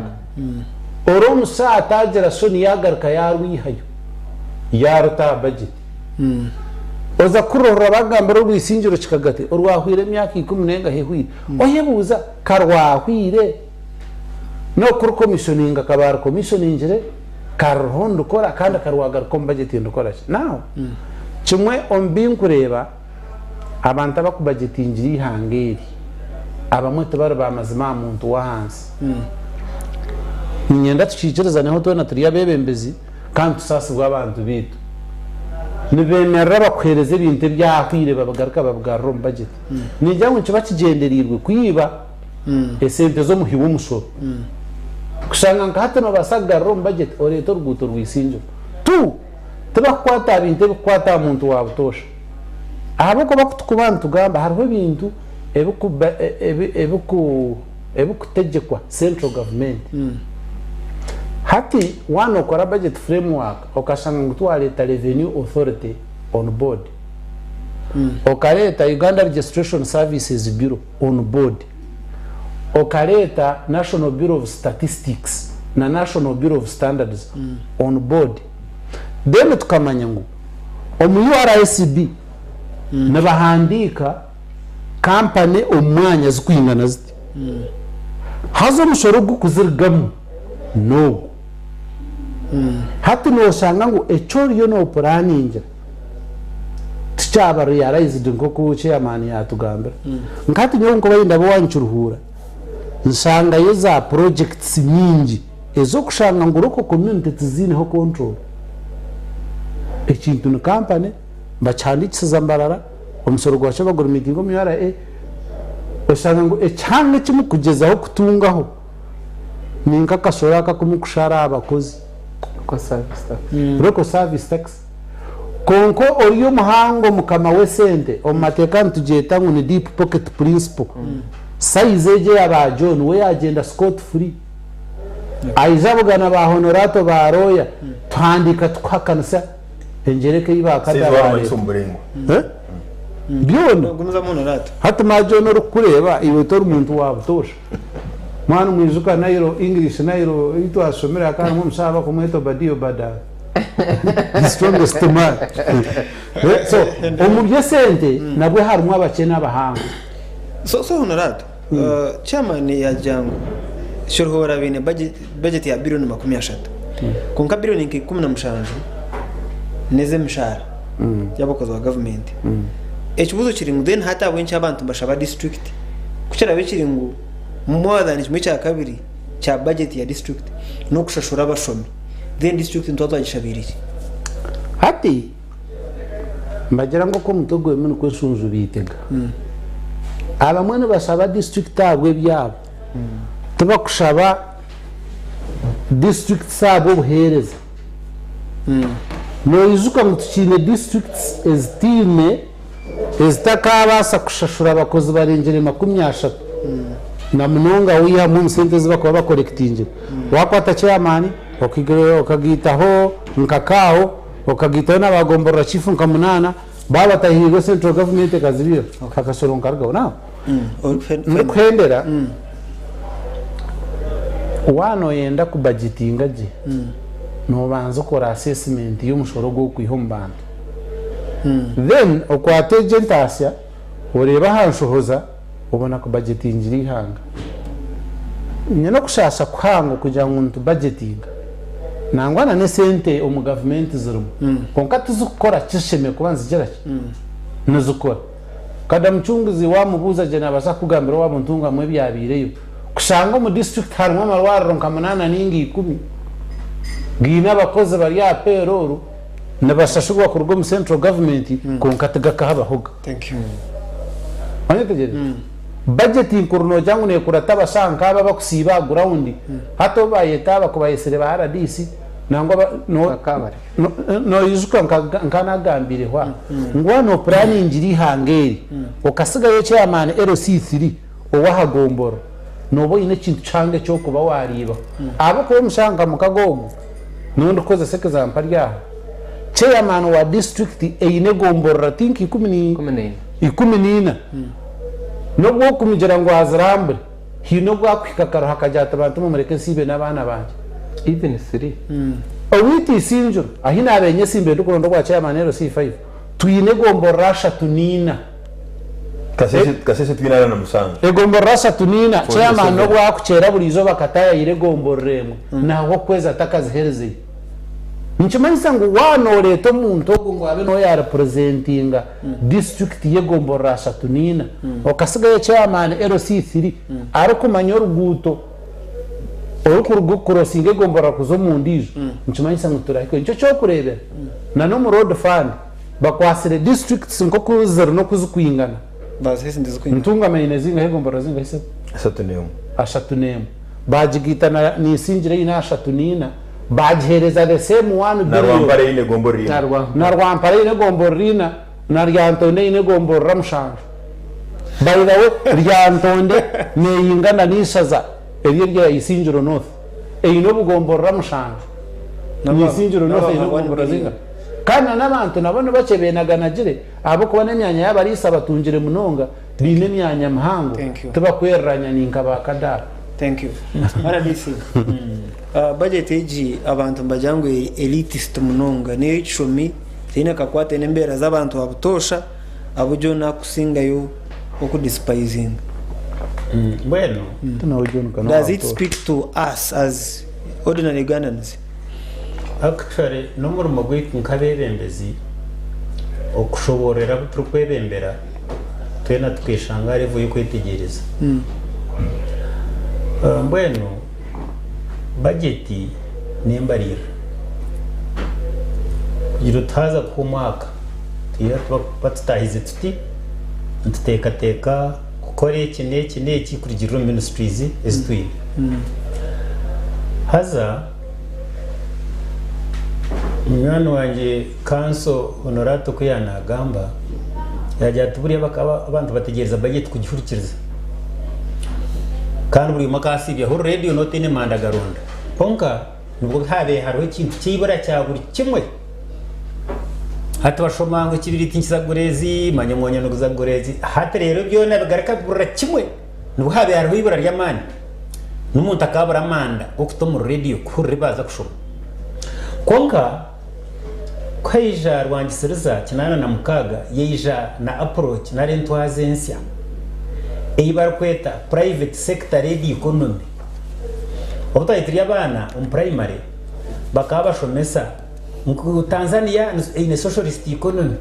Ori omushaho ataagira shoni yaagaruka yaarwihayo yaaruta aha bajeti. Oza kururohora bakugambira orw'Isingiro Kikagati orwahwire emyaka ikumi n'engahi ehwire. Oyebuuza ka rwahwire? N'okurukomishoninga ka baarukomishoningire ka ruriho nirukora kandi ka rwagaruka omu bajeti nirukora ki? Now, kimwe omu bi nkureeba abantu abakubajetingira eihanga eri abamwe tibari ba mazima aha muntu w'ahansi. Niinyenda tukiikirizaneho twena turi abeebembezi kandi tusaasibwe abantu baitu. Nibeemerera bakuheereza ebintu ebyahwire babagaruka babigarura omu bajeti. Ningira ngu nikiba kigyendereirwe kwiba. esente z'omuhi w'omushoro. Kushanga nka hati noobaasa kugarura omu bajeti oreete oruguuto rw'eisingiro. Tu, tibakukwata aha bintu ebikukwata aha muntu wa butoosha. Ahabw'okuba ku turikuba nitugamba hariho ebintu ebikutegyekwa central government. Hati waaba nookora budget framework okashanga ngu tiwareeta revenue authority on board, okareeta Uganda Registration Services Bureau, on board okareeta National Bureau of Statistics na National Bureau of Standards on board then tukamanya ngu omu URSB nibahandiika company omu mwanya zikwingana ziti haza omushoro ogukuzirigamu n'ogu. Hati noshanga ngu eki oriyo nopuraningira tikyaba realized nk'oku chairman yatugambira. Nka hati nyowe nkuba yindaba owanyu Kiruhura, nshangayo za projects nyingi ez'okushanga ngu local community tiziineho control. Ekintu ni company, bakihandikisiza Mbarara, omusoro gwakyo bagurimitinga omu URA, oshanga ngu ekihanga eki mukugyezaho kutungaho ni nk'akashoro aka aku mukushara aha bakozi. Local service tax. Kwonka ori omuhango mukama w'esente, omu mateeka nitugyeta ngu ni deep pocket principle. Size egyo eya ba John we yagyenda scot free. Aija abugana ba Honorato ba lawyer, tuhandiika tukuhakanisa engyereka ei ba Size Kada waramanyisa bareeta. omu buraingwa. Eh? Byona. Hati ma John orikukureeba iwe tori muntu wa butoosha. Mwana omwijuka Nailo, English Nailo ei twashomire hakaba harimu omushaija bakumweta Obadia Obada. The strongest man. Eh, so omu by'esente nabwe harimu abakye n'abahango. So so Honorato, chairman yagira ngu Kiruhura baine budget, budget ya billion 30. Kwonka billion nka 17 n'ez'emishaara y'abakozi ba gavumenti. Ekibuuzo kiri ngu then hati ahabw'enki abantu nibashaba district ku kiraabe kiri ngu more than kimwe kya kabiri kya budget ya district n'okushashura abashomi then district nituba twagishabiire ki? Hati Nibagira ngu oku omutwe gwemi nikwo enshunju beitega. Abamwe nibashaba disiturikiti ahabw'ebyabo, tibakushaba disiturikiti ahabw'obuheereza. Noijuka ngu tukiine disiturikiti ezitaine ezitakabaasa kushashura abakozi barengire 30 na munonga waihamu omu sente ezi barikuba bakorekitingire. Waakwata chairman okagaitaho nka kaaho, Okagaitaho n'abagomborora chifu nka munaana baaba batahiirwe central government ekazibiiha akasoro nkarugaho. Now ndikuhendera waaba noyenda kubajetinga gye nobanza okora assessment y'omushoro ogu orikwiha omu bantu then okwate egyo entaasya oreebe aha nshohoza obona kubajetingira eihanga. Nyine okushaasha kuhango kugira ngu nitubajetinga. Nangwa na n'esente omu gavumenti zirimu kwonka tizikukora kizishemereire kuba nizigira ki? Nizikora. Kada Mucunguzi waamubuuza gye naabaasa kukugambira owaaba Ntungamo ebyabaireyo. Kushanga omu disiturikiti harimu amarwariro nka munaana nainga ikumi gaine abakozi bari aha payroll nibashashurwa kuruga omu central government kwonka tigakahabahoga. Wanyetegyereza? Budget nkuru nogira ngu nekurata abashaho nkaaba abakusiiba aha ground hati obu bayeta aba kubayesire ba rdc nangwa ba no noijuka nka nagambireho aha ngu waaba nopuraningira eihanga eri okasigayo chairman LC3 owaha gomboro noba oyine ekintu kihango ekyokuba wariibaho ahabwokuba omushaho nka mukago ogu niwe ndikukozesa example ari aha chairman wa district eine egomborora tinka 14 N'obu okumugira ngu azirambure, haine obu akuhika akaruha akagira ati, Bantu mwe mureke nsiibe n'abaana bangye. Even three. Owaitu Isingiro, ahi naabaire nyetsimbire ndikuronda obwa chairman LC5, twine egomborora ashatu n'ina. Kasese Kasese twine 47. Egomborora ashatu n'ina, Forty chairman seven. n'obu akukyera buri izooba akataayayira egomborora emwe, nahwa okwezi atakaziherezeyo. Nikimanyisa ngu waaba nooreeta omuntu ogwo ngu abe niwe yaarepurezentinga disiturikiti y'egomborora 34, okasigayo chairman LC3 arikumanya oruguuto orikuruga kukurosinga egomborora kuza omu ndiijo, nikimanyisa ngu turahikwe. Nikyo ky'okureebera na n'omu road fund bakwatsire disiturikiti nk'oku ziri n'oku zirikwingana. Ntungamo eine zingahi egomborora zingahi sebo? 31. 31. Baagigaita na Isingiro eine 34. Baagiheereza the same one Na billion. Rwampara eine egomborora ina. Na Rwampara eine egomborora ina, na Lyantonde eine egomborora mushanju. By the way, Lyantonde neeyingana n'eishaza eri erya Isingiro North. Eine obugomborora mushanju. N'Isingiro North eine obugomborora zingahi? Kandi na n'abantu nabo ni bakye beenaganagire ahabw'okuba n'emyanya y'abariisa batungire munonga, baine emyanya mihango, tibakwereranya ni nka ba Kadaga. Thank you. RDC. Budget egi abantu nibagira ngu eri elitist munonga n'eyekishomi teine kakwate n'embeera z'abantu ba butoosha abu John akusingayo oku disipayizinga. Mbwenu. Does it speak to us as ordinary Ugandans? Actually n'omurimo gwaitu nk'abeebembezi okushoboororera abu turikwebembera twena tukeshanga aha level y'okwetegyereza. Mbwenu Bajeti n'embaririra. Kugira oti haaza kuhwa omwaka, twine kuba tutaahize tuti, nituteekateeka kukora eki n'eki n'eki kurugiirira omu ministries ezi twine. Haza Munywani wangye Kanso Honorato ku yaanagamba, yaagira ati buriya abantu bategyereza bajeti kugihurikiriza. Kandi buri omwe akaasiibya hurira rediyo n'otaine manda garonda. Kwonka nibwo haabaire hariho ekintu ky'eibura kya buri kimwe. Hati bashoma ngu ekibiriiti nikiza kugura ezi, manya omwonyo niguza kugura ezi. Hati reero byona bigaruka biburira kimwe. Nibwo haabaire hariho eibura ry'amaani. N'omuntu akaabura amanda g'okuta omuri rediyo kuhurira ebi baaza kushoma. Kwonka ku haija rwangisiriza 86 yaija na approach nari entwaza ensya ei barikweta private sector led economy. Obu twari turi abaana omu primary bakaba bashomesa ngu Tanzania eine socialist economy,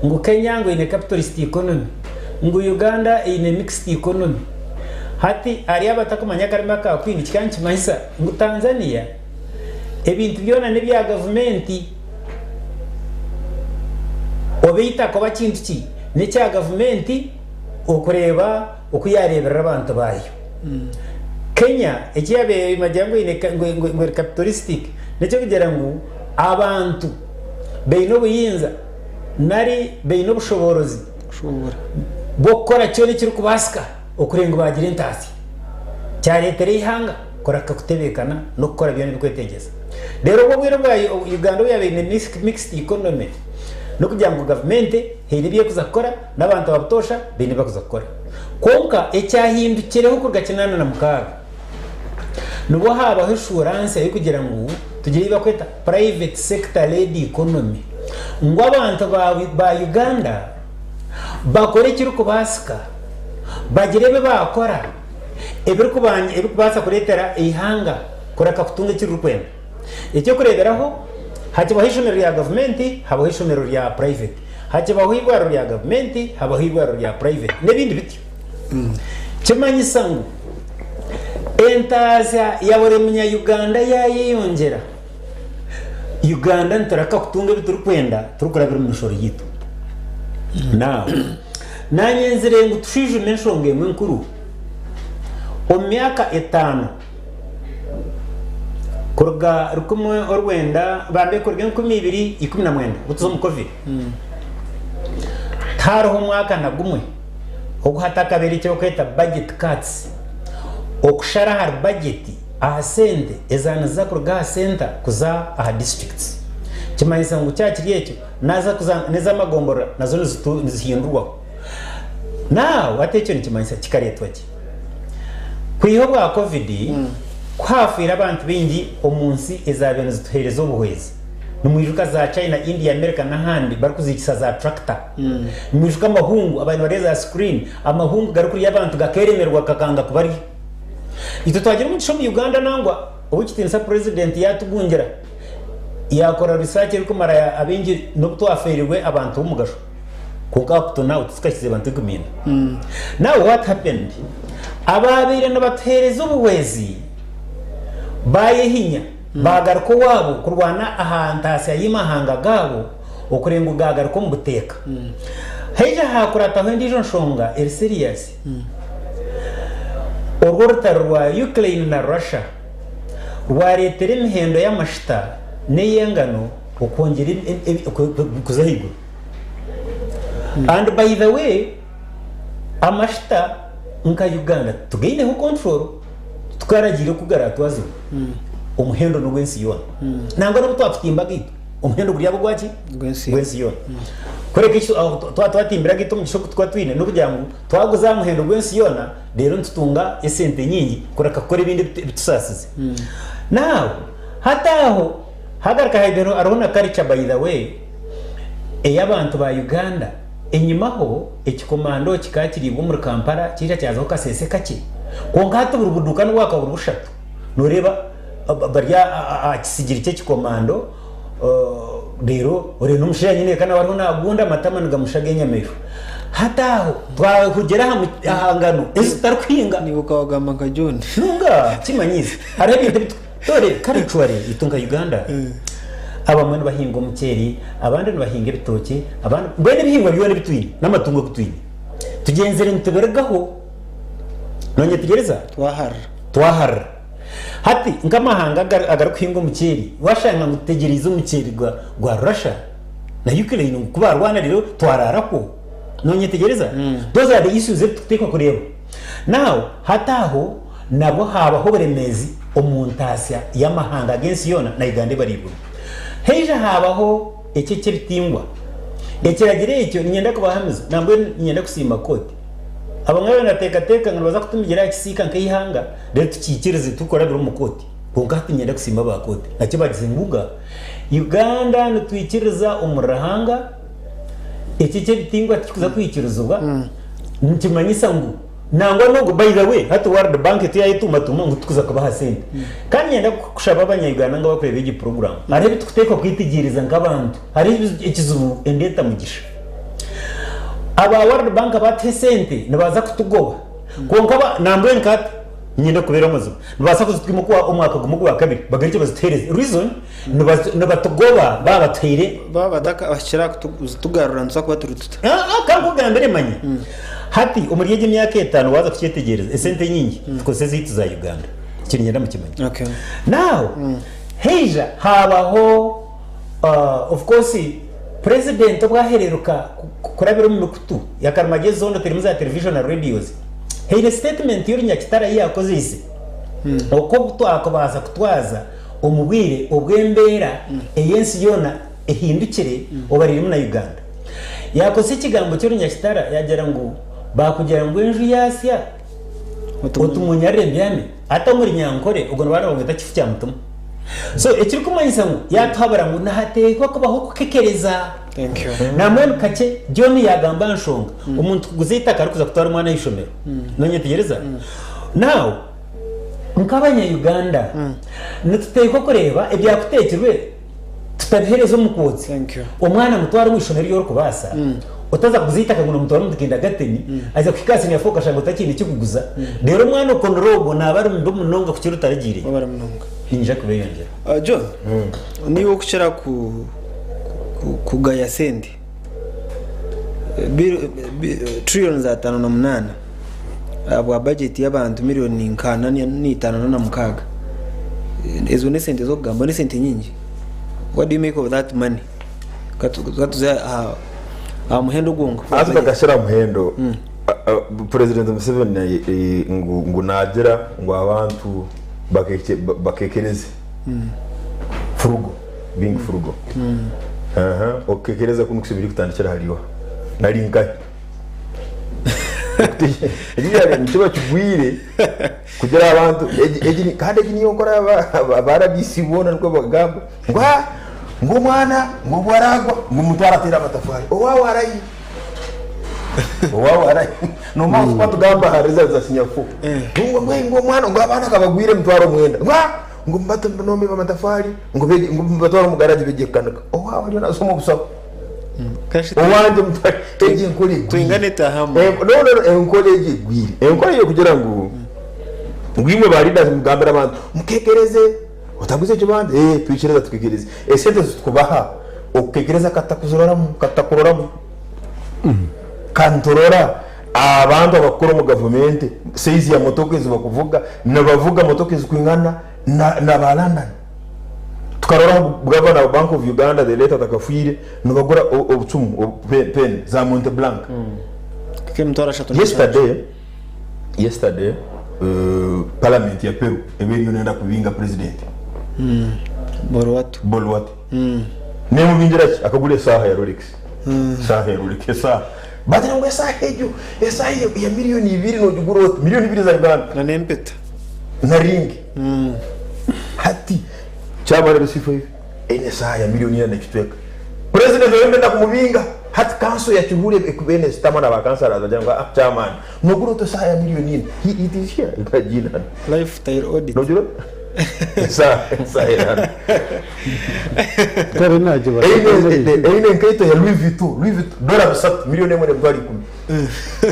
ngu Kenya ngu eine capitalist economy, ngu Uganda eine mixed economy. Hati hariyo abatakumanya akarimi aka Queen kikaba nikimanyisa ngu Tanzania ebintu byona n'ebya gavumenti oba eitaka oba kintu ki n'ekya gavumenti okureeba oku yaareeberera abantu baayo. Kenya eki yaabaire nibagira ngu eine ngu eri capitalistic n'eky'okugira ngu abantu baine obuyinza nari baine obushoboorozi bw'okukora kyona ekirikubaasika okureeba ngu baagira entaasya. Kyareetera eihanga kureka kutebeekana n'okukora byona ebirikwetengyesa. Reero obwo obwire bwa Uganda obu yaabaire eine mixed economy n'okugira ngu gavumenti haine ebi erikuza kukora n'abantu ba butoosha baine ebi barikuza kukora. Kwonka ekyahindukireho kuruga 86 nibwo haabaho eshuura nsya y'okugira ngu tugire ei barikweta private sector led economy ngu abantu ba Uganda bakore ekirikubaasika bagire ebi baakora ebirikubaasa kureetera eihanga kureka kutunga eki ririkwenda. Eky'okureeberaho, hakibaho eishomero rya gavumenti, habaho eishomero rya private. Hakibaho eirwariro rya gavumenti, habaho eirwariro rya private n'ebindi bityo. Kimanyisa ngu entaasya ya buri munya Uganda yaayeyongyera, Uganda nitureka kutunga ebi turikwenda turikurabira omu mishoro yaitu. Now, naanye nzire ngu tushwijume enshonga emwe enkuru. Omu myaka etaano kuruga rukumi orwenda bambe kuruga 2019 obu tuza omu covid tihariho omwaka na gumwe ogu hatakabaire eki barikweta budget cuts okushara ahari budget aha sente ezaaba niziza kuruga aha center kuza aha districts kimanyisa ngu kyaba kiri ekyo naza kuza n'ez'amagomborora nazo nizihindurwaho. Now hati ekyo nikimanyisa kikareetwa ki? Kwiha obwa covid ku haafiire abantu baingi omu nsi ezaabaire nizituheereza obuhwezi, nimwijuka za China, India, America n'ahandi barikuziikisa za tractor. Nimwijuka amahungu abaire nibarya za screen, amahungu garikurya abantu gakeeremerwa gakanga kubarya. Itwe twagira omugisha omu Uganda nangwa ow'ekitiinisa president yaatugungira yaakora research erikumara abaingi n'obu twafeerirwe abantu b'omugasho. Kwonka up to now titukahikize bantu 40. Now what happened? Abaabaire nibatuheereza obuhwezi baayehinya baagaruka owaabo kurwana aha ntaasya y'amahanga gaabo okureeba ngu gaagaruka omu buteeka. Haija haakurataho endiijo nshonga eri serious. Orwo orutaro rwa Ukraine na Russia rwareetera emihendo y'amashita n'ey'engano okwongyera kuza ahaiguru. And by the way amashita nka Uganda titugaineho control titukaragiire oku garatwazibwa omuhendo n'ogw'ensi yoona nangwa n'obu twakutimba agaitu omuhendo guri aba ogwaki gw'ensi yoona kureka eki twaba twatimbire agaitu omugisha ogu tukuba twine n'okugira ngu twaguza aha muhendo gw'ensi yoona reero nitutunga esente nyingi kureka kukora ebindi ebitusaasize now hati aho hagaruka hariho na culture by the way ey'abantu ba Uganda. Enyimaho, ekikomando kikaba kiriibwa omuri Kampala kyaija kyazaho kaseese kakye. Kwonka hati buri buduuka n'obwaka buri bushatu nooreeba bari aha kisigiri ky'ekikomando reero oreeba n'omushaija nyineeka nawe ariho naagunda amatama nigamushaga enyamaishwa. Hati aho twahugira aha ngano ezi tutarikuhinga. Niiwe okawagamba nka John. Nunga kimanyiise hariho ebintu ebi Dore culturally itwe nka Uganda abamwe nibahinga omuceeri, abandi nibahinga ebitookye, abandi mbwenu ebihingwa byona ebi twine n'amatungo agu twine tugyenzire nitubirugaho. Nonyetegyereza? Twaharira. Twaharira. Hati nk'amahanga agarikuhinga omuceeri, washanga ngu tutegyereize omuceeri gwa Russia na Ukraine ngu ku baarwana reero twaraarakwo. Noonyetegyereza? Those are the issues ebi turikuteekwa kureeba. Now, hati aho nabwo haabaho oburemeezi omu ntaasya y'amahanga g'ensi yoona na Uganda ebariirwemu. Haija haabaho eki eky'ebitingwa. Ekiragiro ekyo niinyenda kubahamiza, nambwenu niinyenda kusiima kooti. Abamwe baabaire nibateekateeka ngu nibaza kutumigira aha kisiika nk'eihanga reero tukiikirize turikurabira omu kooti. Kwonka hati niinyenda kusiima aba kooti. Nakyo bagize ngu nga Uganda nitwikiriza omuri Ruhanga, eki eky'ebitingwa tikikuza kwikirizibwa, nikimanyisa ngu nangwa n'ogu by the way hati World Bank tiyayetuumatuuma ngu tikuza kubaha sente. Kandi niinyenda kushaba abanya-Uganda ngu abarikureeba egi puroguraamu, hariho ebi turikuteekwa kwetegyereza nk'abantu. Hariho ekizibu endeeta mugisha. Aba World Bank batuha esente nibaza kutugoba kwonka nambwenu nka hati niinyenda kukubeera amazima nibabaasa kuzitwima okuha omwaka gumwe ogwa kabiri bagarukye bazituheereze reason nibatugoba baaba batuhaire Baaba batakahikire aha kuzitugarura nituza kuba turi tuta? Ka nkugambire manya hati omuri egi emyaka etaano waaza kukyetegyereza esente enyingi tukozesa ezaitu za Uganda ekyo niinyenda mukimanye. Now haija haabaho Of course president obu ahereruka kurabira omu mikutu ya karimagyezi zoona terimu za television na radios haine statement y'orunyakitara ei yakozeise oku obu twakubaasa kutwaza omu bwire obw'embeera ey'ensi yoona ehindukire obaririmu na Uganda. Yakozesa ekigambo ky'orunyakitara yagira ngu baakugira ngu enju yaasya otimunyarire mbyame hati omuri Nyankore ogwo nibaaba nibamweta kifu kya mutima. So ekirikumanyisa ngu yatuhabura ngu nihateekwa kubaho okukekereza. Nambwenu kakye John yagamba aha nshonga omuntu kuguza eitaka arikuza kutwara omwana aha ishomero. Nonyetegyereza? Now nk'abanya Uganda nituteekwa kureeba ebyakuteekirwe tutabihereza omukwotsi. Omwana mutware omu ishomero eri orikubaasa otaza kuguza eitaka ngu nomutwara omu kindergarten aza kuhika aha senior four okashanga otakiine ekikuguza reero omwana okonire ogwo naaba ari mubi munonga kukira otaragiireyo. Niinyija kubeyongyera. John, niiwe okukira kugaya sente trillions 58 ahabwa budget y'abantu million nka ana n'eitaano na mukaaga. Ezo n'esente z'okugamba n'esente nyingi. What do you make of that money? Katuze aha muhendo gwonka. Haza bakashyira aha muhendo President Museveni ngu naagira ngu abantu bakekereze furugo being furugo okukekereza kunu kushemereire kutandikira ahari oha nari nkahi eki nikiba kigwire kugira abantu kandi egi niyo nkora aba rdc boona nikwo bagamba ngu ngu omwana ngu obu aragwa ngu mutware ateere amatafari owaawe arahi Owaawe arahi Noomanya mm. tugamba aha results za senior 4 eh. Ngu ngu omwana ngu abaana kabagwire emitwaro mwenda ngu ah, ngu mubate nombe amatafari ngu beje ngu mubatware omu garage beje kukanika owaawe ariyo nasoma obusaho mm. Owangye mutware egi enkora egwire twingane tahamu eh, no no enkora egi egwire enkora eyokugira ngu ngu imwe ba leaders mugambire abantu mukekereze otaguza ekibanja eh twikiriza tukekereze esente zitukubaha okukekereza katakuziroramu katakuroramu Ka niturora abantu abakukora omu gavumenti size ya motoka ezi bakuvuga nibavuga motoka ezikwingana na ba London. Tukaroraho gavana wa Bank of Uganda the late atakafiire nibagura obucumu pen za Monte Blanc. Yesterday yesterday parliament ya Peru eba eriyo nenda kubinga president Boluarte. Boluarte. Nemubingira ki? Akagura esaaha ya Rolex. Esaaha ya Rolex esaaha. Bagira ngu esaaha egyo esaaha ya milioni ibiri nogigura ota? Milioni ibiri za Uganda. Na n'empeta. Na ringi. Hati kyamara ebisiifo ebi eine esaaha ya milioni ina n'ekicweka. President oyo ndenda kumubinga. Hati kanso ya Kihuura ekuba eine esitama na ba councillors bagira ngu aa chairman nogura ota esaaha ya milioni ina? He it is here nkagiine hanu. Lifestyle audit. Nogira ota? Esaaha eri hanu. Kare naagiba Eine enkaito ya Louis Vuitton, Louis Vuitton, dola bisatu, milioni emwe n'emitwaro ikumi.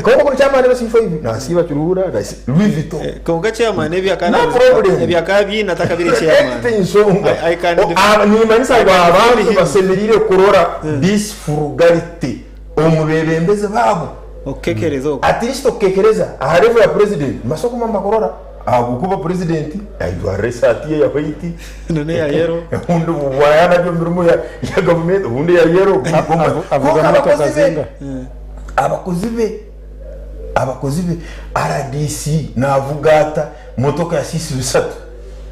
Kwonka ogu chairman w'esiifa ibi naasiiba Kiruhura, Louis Vuitton. Kwonka chairman ebi akaba No problem. ebi akaba abyine atakabire chairman. Egi nsonga. I can Nimanyisa I ngu can abantu defend him. basemereire kurora this frugality omu bebembezi baabo. Okukekereza oku. At least okukekereza aha level ya president nibasobola kuba nibakurora. Ahabw'okuba purezidenti ajwara esaati ye ya white None eya yellow. Obundi yaaba ari omu mirimo ya gavumenti obundi eya yellow. Avuga Kwonka motoka abakozi be zingahi? abakozi be abakozi be RDC naavuga ata motoka ya siisi bisatu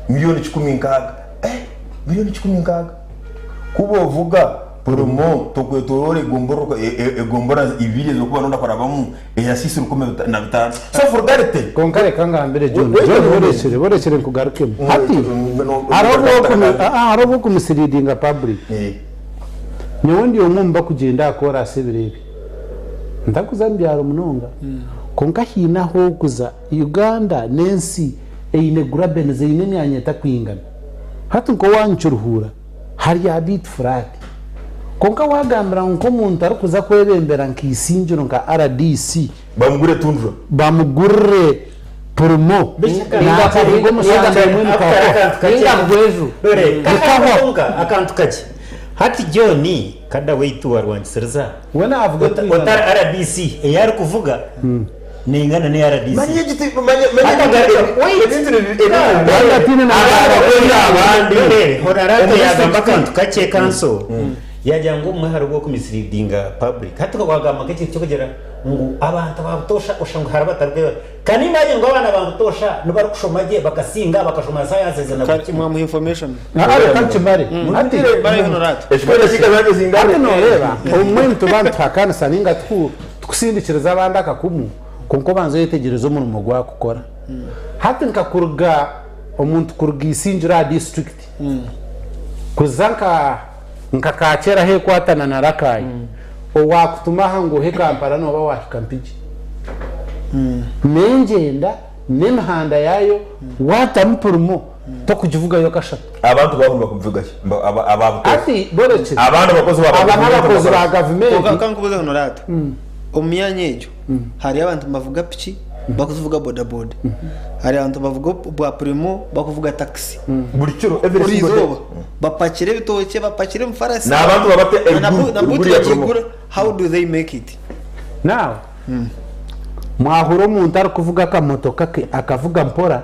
miliyoni 160 eh miliyoni 160 Kuba ovuga purimo tokwetoroora egomborora egomborora ibiri ez'okuba noyenda kurabamu eya siisi 1005. So forget it. Kwonka reka ngambire John, Wait a John moment. borekire, borekire nkugarukemu. Hati hariho obu okumi aa hariho obu okumisleadinga public. Nyowe ndi omwe omu bakugyenda aha koorasi ebiro ebi. Ntakuza mu byaro munonga kwonka haine ahu orikuza. Uganda n'ensi eine grabens, eine emyanya etakwingana. Hati nk'owaanyu Kiruhura hari a bit flat. Kwonka waagambira ngu nk'omuntu arikuza kwebembera nka Isingiro nka rdc, Bamugurire Tundra. Bamugurire Purimo naakavuga omushanja gumwe nikahwa. Ninga Bweju. Dore akantu kakye. Hati John kada waitu wa Rwangisiriza We naavuga otari rdc ei arikuvuga Neingana ne RDC. Manya egiti manya manya Wait. ebintu ebi Kandi atiine na Abandi Honorable yagamba akantu kakye kanso yagira ngu obumwe hariho okumisleadinga public hati wagamba nk'ekintu ky'okugira ngu abantu ba butoosha oshusha ngu hariho abatarikwebaza kandi imagine ngu abaana ba butoosha nibarikushoma gye bakasinga bakashoma sciences na buri kimwe Mwamuha information. Aa reka nkimare. Hati Marayo Honorate. Ekikora ekiika zange zingana. Hati nooreeba obumwe nituba nituhakanisa nainga tuku Tikusindikiriza abandi akakumu, kwonka obanze oyetegyereze omurimo ogu arikukora. Hati nka kuruga omuntu kuruga Isingiro aha disiturikiti kuza nka nka Kaakyera ahu ekwatana na Rakai, owaakutuma aha ngu ohe Kampala nooba waahika Mpigi. N'engyenda n'emihanda yaayo waatamu purimo tokugivugayo kashatu. Abantu baabo nibakuvuga ki? Aba butoosha. Hati borekye. Abandi abakozi ba Aba n'abakozi ba Kwonka gavumenti. kankubuze Honorata, omu myanya egyo hariyo abantu nibavuga piki bakuzivuga bodaboda, hariyo abantu nibavuga obwa purimo bakuvuga takisi. Buri kiro every Buri single day. izooba bapakire ebitookye, bapakire emifarasi. N'abantu babate Na eriguru na buutu eriguru ya purimo. bagigura, how do they make it? Now mwahura omuntu arikuvuga akamotoka ke akavuga mpora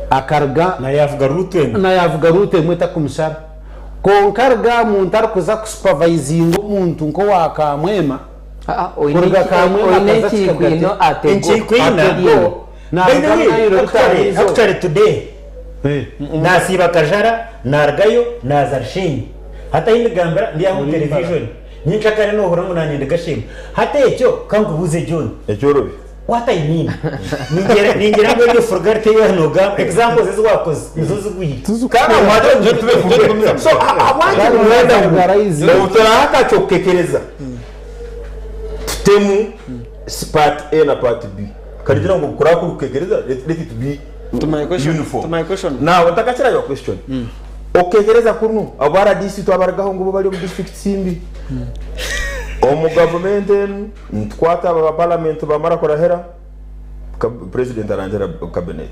akaruga Na yaavuga ruutu emwe. Na yaavuga ruutu emwe etakumushara. Kwonka aruga aha muntu arikuza kusupavayizinga omuntu nk'owa Kamwema, kuruga Kamwema Oine akaza Kikagati, enkiikwino atego. Enkiikwina. Atego, By naaruga the way, Nairo actually, Rutahizo. actually today nasiiba Kajara narugayo naaza Rushenyi. Hati ahi ndigambira ndi aha omu television. Nyencakare nohurira ngu naanye ndi Gashemba. Hati ekyo kankubuuze John. Ekyorobi. What I mean, ningira ningira ngu eryo frugality ei nogamba, examples ezi wakoze nizo zigwire. Kandi aho ngu tube frugal. So ahabwaki nimwenda ngu obu turaha akakye okukekereza tutemu part A na part B. Karigira ngu kuraba kuri kukekereza let, let it be To my question, uniform. to my question. Now ntakakira your question. Okukekereza kunu aba RDC twabarugaho ngu bo bari omu districts mbi. Omu gavumenti enu Nitukwata aba ba parliament bamara kurahira, president arangira cabinet.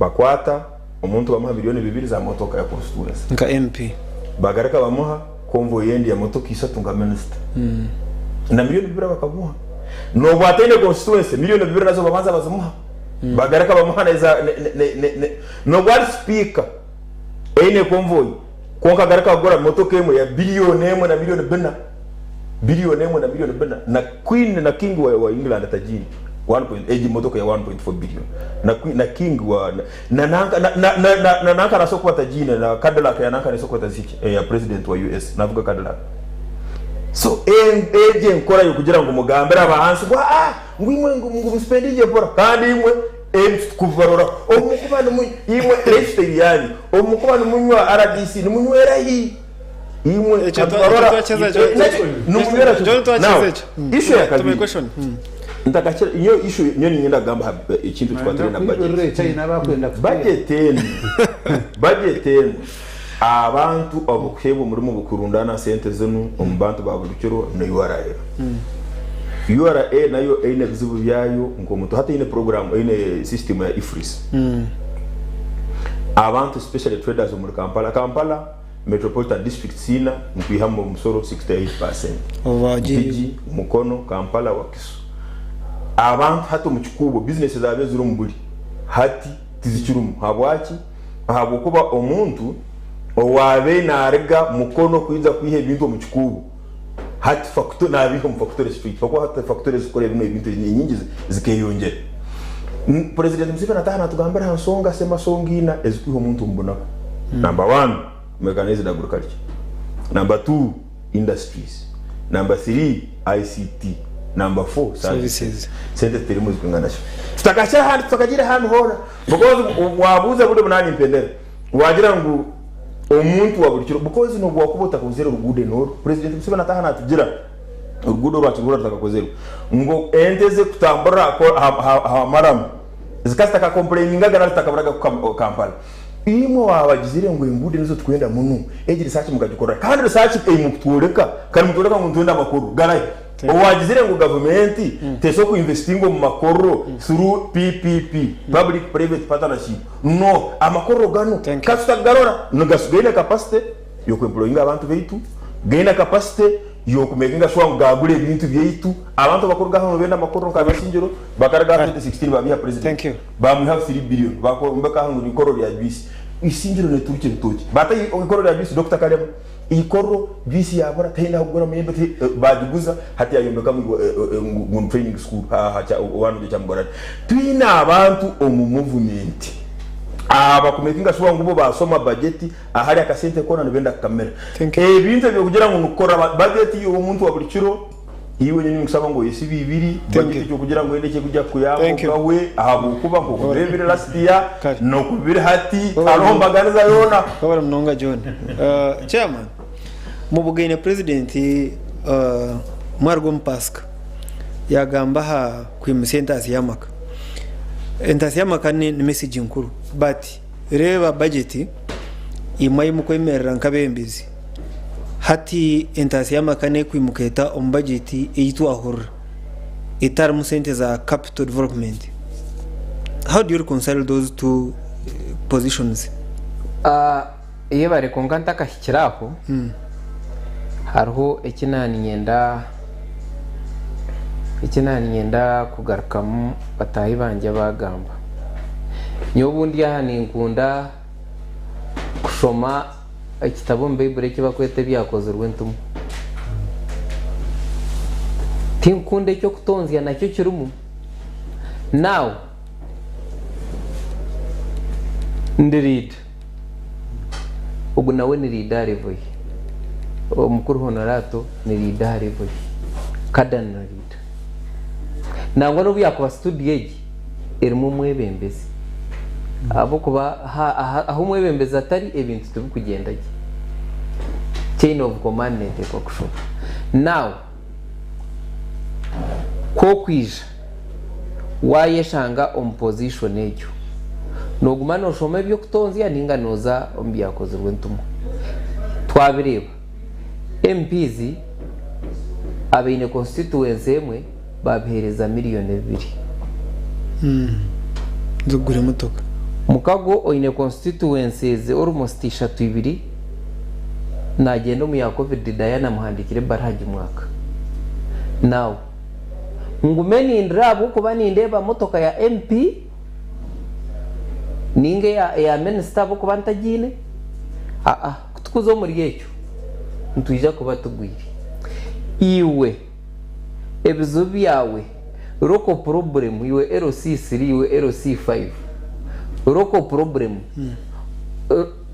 Bakwata omuntu bamuha milioni bibiri za motoka ya constituency. Nka MP. Bagaruka bamuha convoy endi ya motoka isatu nka minister. Na milioni bibiri bakamuha. Nobu ataine constituency, milioni bibiri nazo babanza bazimuha. Bagaruka bamuha neza nobu ari speaker eine convoy kwonka agaruka agura motoka emwe ya biliyoni emwe na milioni bina. Biliyoni emwe na milioni bina na Queen na King wa, wa England atagiine one point egi motoka ya 1.4 billion na Queen, na King wa na nanka na na na, na, na nanka naso kuba atagiine na Cadillac ya nanka naso kuba ataziki ya president wa US navuga Cadillac so egi enkora yokugira ngu mugambire abahansi ngu ah ngu imwe ngu ngu muspendinge mpora kandi imwe ebi tukubarora omukuba nimu imwe lifestyle yanyu omukuba nimunywa RDC nimunywera hi imwe Ekyo katubarora ekyo twakiza ekyo. Nakyo, nimunywera John twakiza Now, ekyo. issue ya To my kabiri question. ntakakira nyo issue nyo ninyenda kugamba aha ekintu ekikwatiraine na budget Kwigurira ekyayina abakwenda kuteera. budget enu budget enu abantu abakuheebwa omurimo gw'okurundaana sente zinu omu bantu ba buri kiro ni URA. URA nayo eine ebizibu byayo nk'omuntu hati eine program eine system ya EFRIS. Abantu especially traders omuri Kampala, Kampala Metropolitan Districts ina nitwihamu omusoro 68%. Mpigi, Mukono, Kampala, Wakiso. Abantu hati omu kikuubo business zaabo eziri omu buri. Hati tizikirimu. Habwaki? Ahabw'okuba omuntu owaabaire naaruga Mukono kwija kwiha ebintu omu kikuubo, hati fakuto naabiiha omu fakutore straight ahabw'okuba hati fakutore ezikukora ebinu ebintu enyingi zikeeyongyera. Purezidenti Museveni ataaha naatugambira aha nsonga semasonga ina ezikwiha omuntu omu bunaku. Namba wani, mechanized agriculture. Namba tuu, industries. Namba thiri, ICT. Namba fo, services. Sente ziterimu zikwingana ki? Tutakahikire ahandi, tutakagiire ahandi hoona. Because wabuuza buri obu nimpendera, wagira ngu omuntu wa buri kiro, because nobu wakuba otakozire oruguudo enoru, President Museveni ataaha natugira oruguudo orwa Kiruhura rutakakozirwe, ngu ente ezikutamburira aha maramu zikaba zitakakompureiningaga nari zitakaburaga kuhika Kampala. Imwe wabagizire ngu enguudo nizo tukwenda muno, egi research mukagikorera kandi research ei mukutworeka kandi mutworeka ngu nitwenda amakuru garahi? Owagizire ngu gavumenti tesobola ku investinga omu makorro through PPP, Public Private Partnership, no amakorro ganu ka tutakugarora gaine capacity yoku employinga abantu baitu, gaine capacity yoku makinga sure ngu gagura ebintu byaitu, abantu abakuruga hanu nibenda amakorro nka Isingiro bakaruga aha 2016 babiha president bamwihaho 3 billion bakombeka aha ngu ikorro rya juice, Isingiro neturukya ebitookye bata ikorro rya juice Dokita Kalema. Eikorro juice yabura tihaine ahokugura muyembe bagiguza hati yayombekamu ngu ni training school hanu Kyamugorani. Twine abantu omu movement abakumekinga sure ngu bo basoma budget ahari akasente koona nibenda kukamira. Ebintu ebyokugira ngu nikukora budget yomuntu wa buri kiro iwe nyine ninkusaba ngu oyesibe ibiri budget yokugira ngu ende ekikuja kukuyamba ogawe ahabwokuba nkoku biri last year noku biri hati hariho mbaganiza yoona. Webale munonga John. Chairman, mubugaine president mwaruga omu pasika yagamba aha kwimutsya entaasya y'amaka. Entaasya y'amaka ni message nkuru but reeba budget imwe ahi mukwemerera nk'abebembezi Hati entaasya y'amaka n'ekwimuka eta omu bajeti ei twahurira etarimu sente za capital development? How do you reconcile those two positions? Yebare kwonka ntakahikire aho hariho eki naninyenda eki naninyenda kugarukamu bataahi bangye abagamba. Nyowe obundi aha ninkunda kushoma Ekitabo omu Baiburi eki barikweta Ebyakozirwe Entumwa. Tinkukunda eky'okutonzya nakyo kirimu. Now, ndi leader. Ogu nawe ni leader aha level ye. Omukuru Honorato ni leader aha level ye. Kadan ni leader. Nangwa n'obu yaakuba studio egi erimu omwebembezi. Ahabw'okuba ahu omwebembezi atari ebintu tibikugyenda gye. Chain of command neeteekwa kushoba. Now, ku okwija waayeshanga omu position egyo, nooguma nooshoma eby'okutonzya nainga nooza omu byakozirwe entumwa? Twabireeba, MPs abaine constituency emwe babiheereza miriyoni ebiri. Z'okugura emotoka. Mukago oine constituencies almost ishatu ibiri nagyenda omu ya covid Diana amuhandikire ebaruha agimwaka. Now ngume nindira ahabw'okuba nindeeba motoka ya MP ninga eya minisita ahabw'okuba ntagiine? Aa kutukuza omuri ekyo nitwija kuba tugwire. Iwe. Ebizibu byawe local problem iwe LC3 iwe LC5 local problem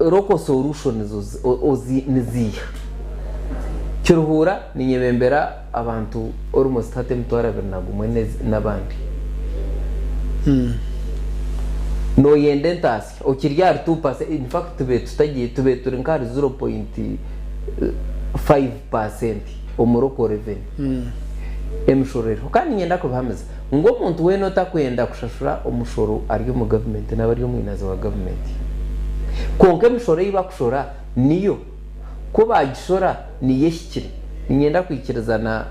local solutions niziiha? Kiruhura ninyebembera abantu almost hati emitwaro abiri na gumwe n'abandi. Noyenda entaasya okiri ahari 2%, in fact tubaire tutagiire tubaire turi nk'ahari 0.5%. omu local revenue. Emishoro eriho kandi niinyenda kubihamiza ngu omuntu weena otakwenda kushashura omushoro ari omu gavumenti naaba ari omwinazi wa gavumenti. Kwonka emishoro ei bakushora niyo, ku baagishora niyo ehikire. Niinyenda kwikiriza na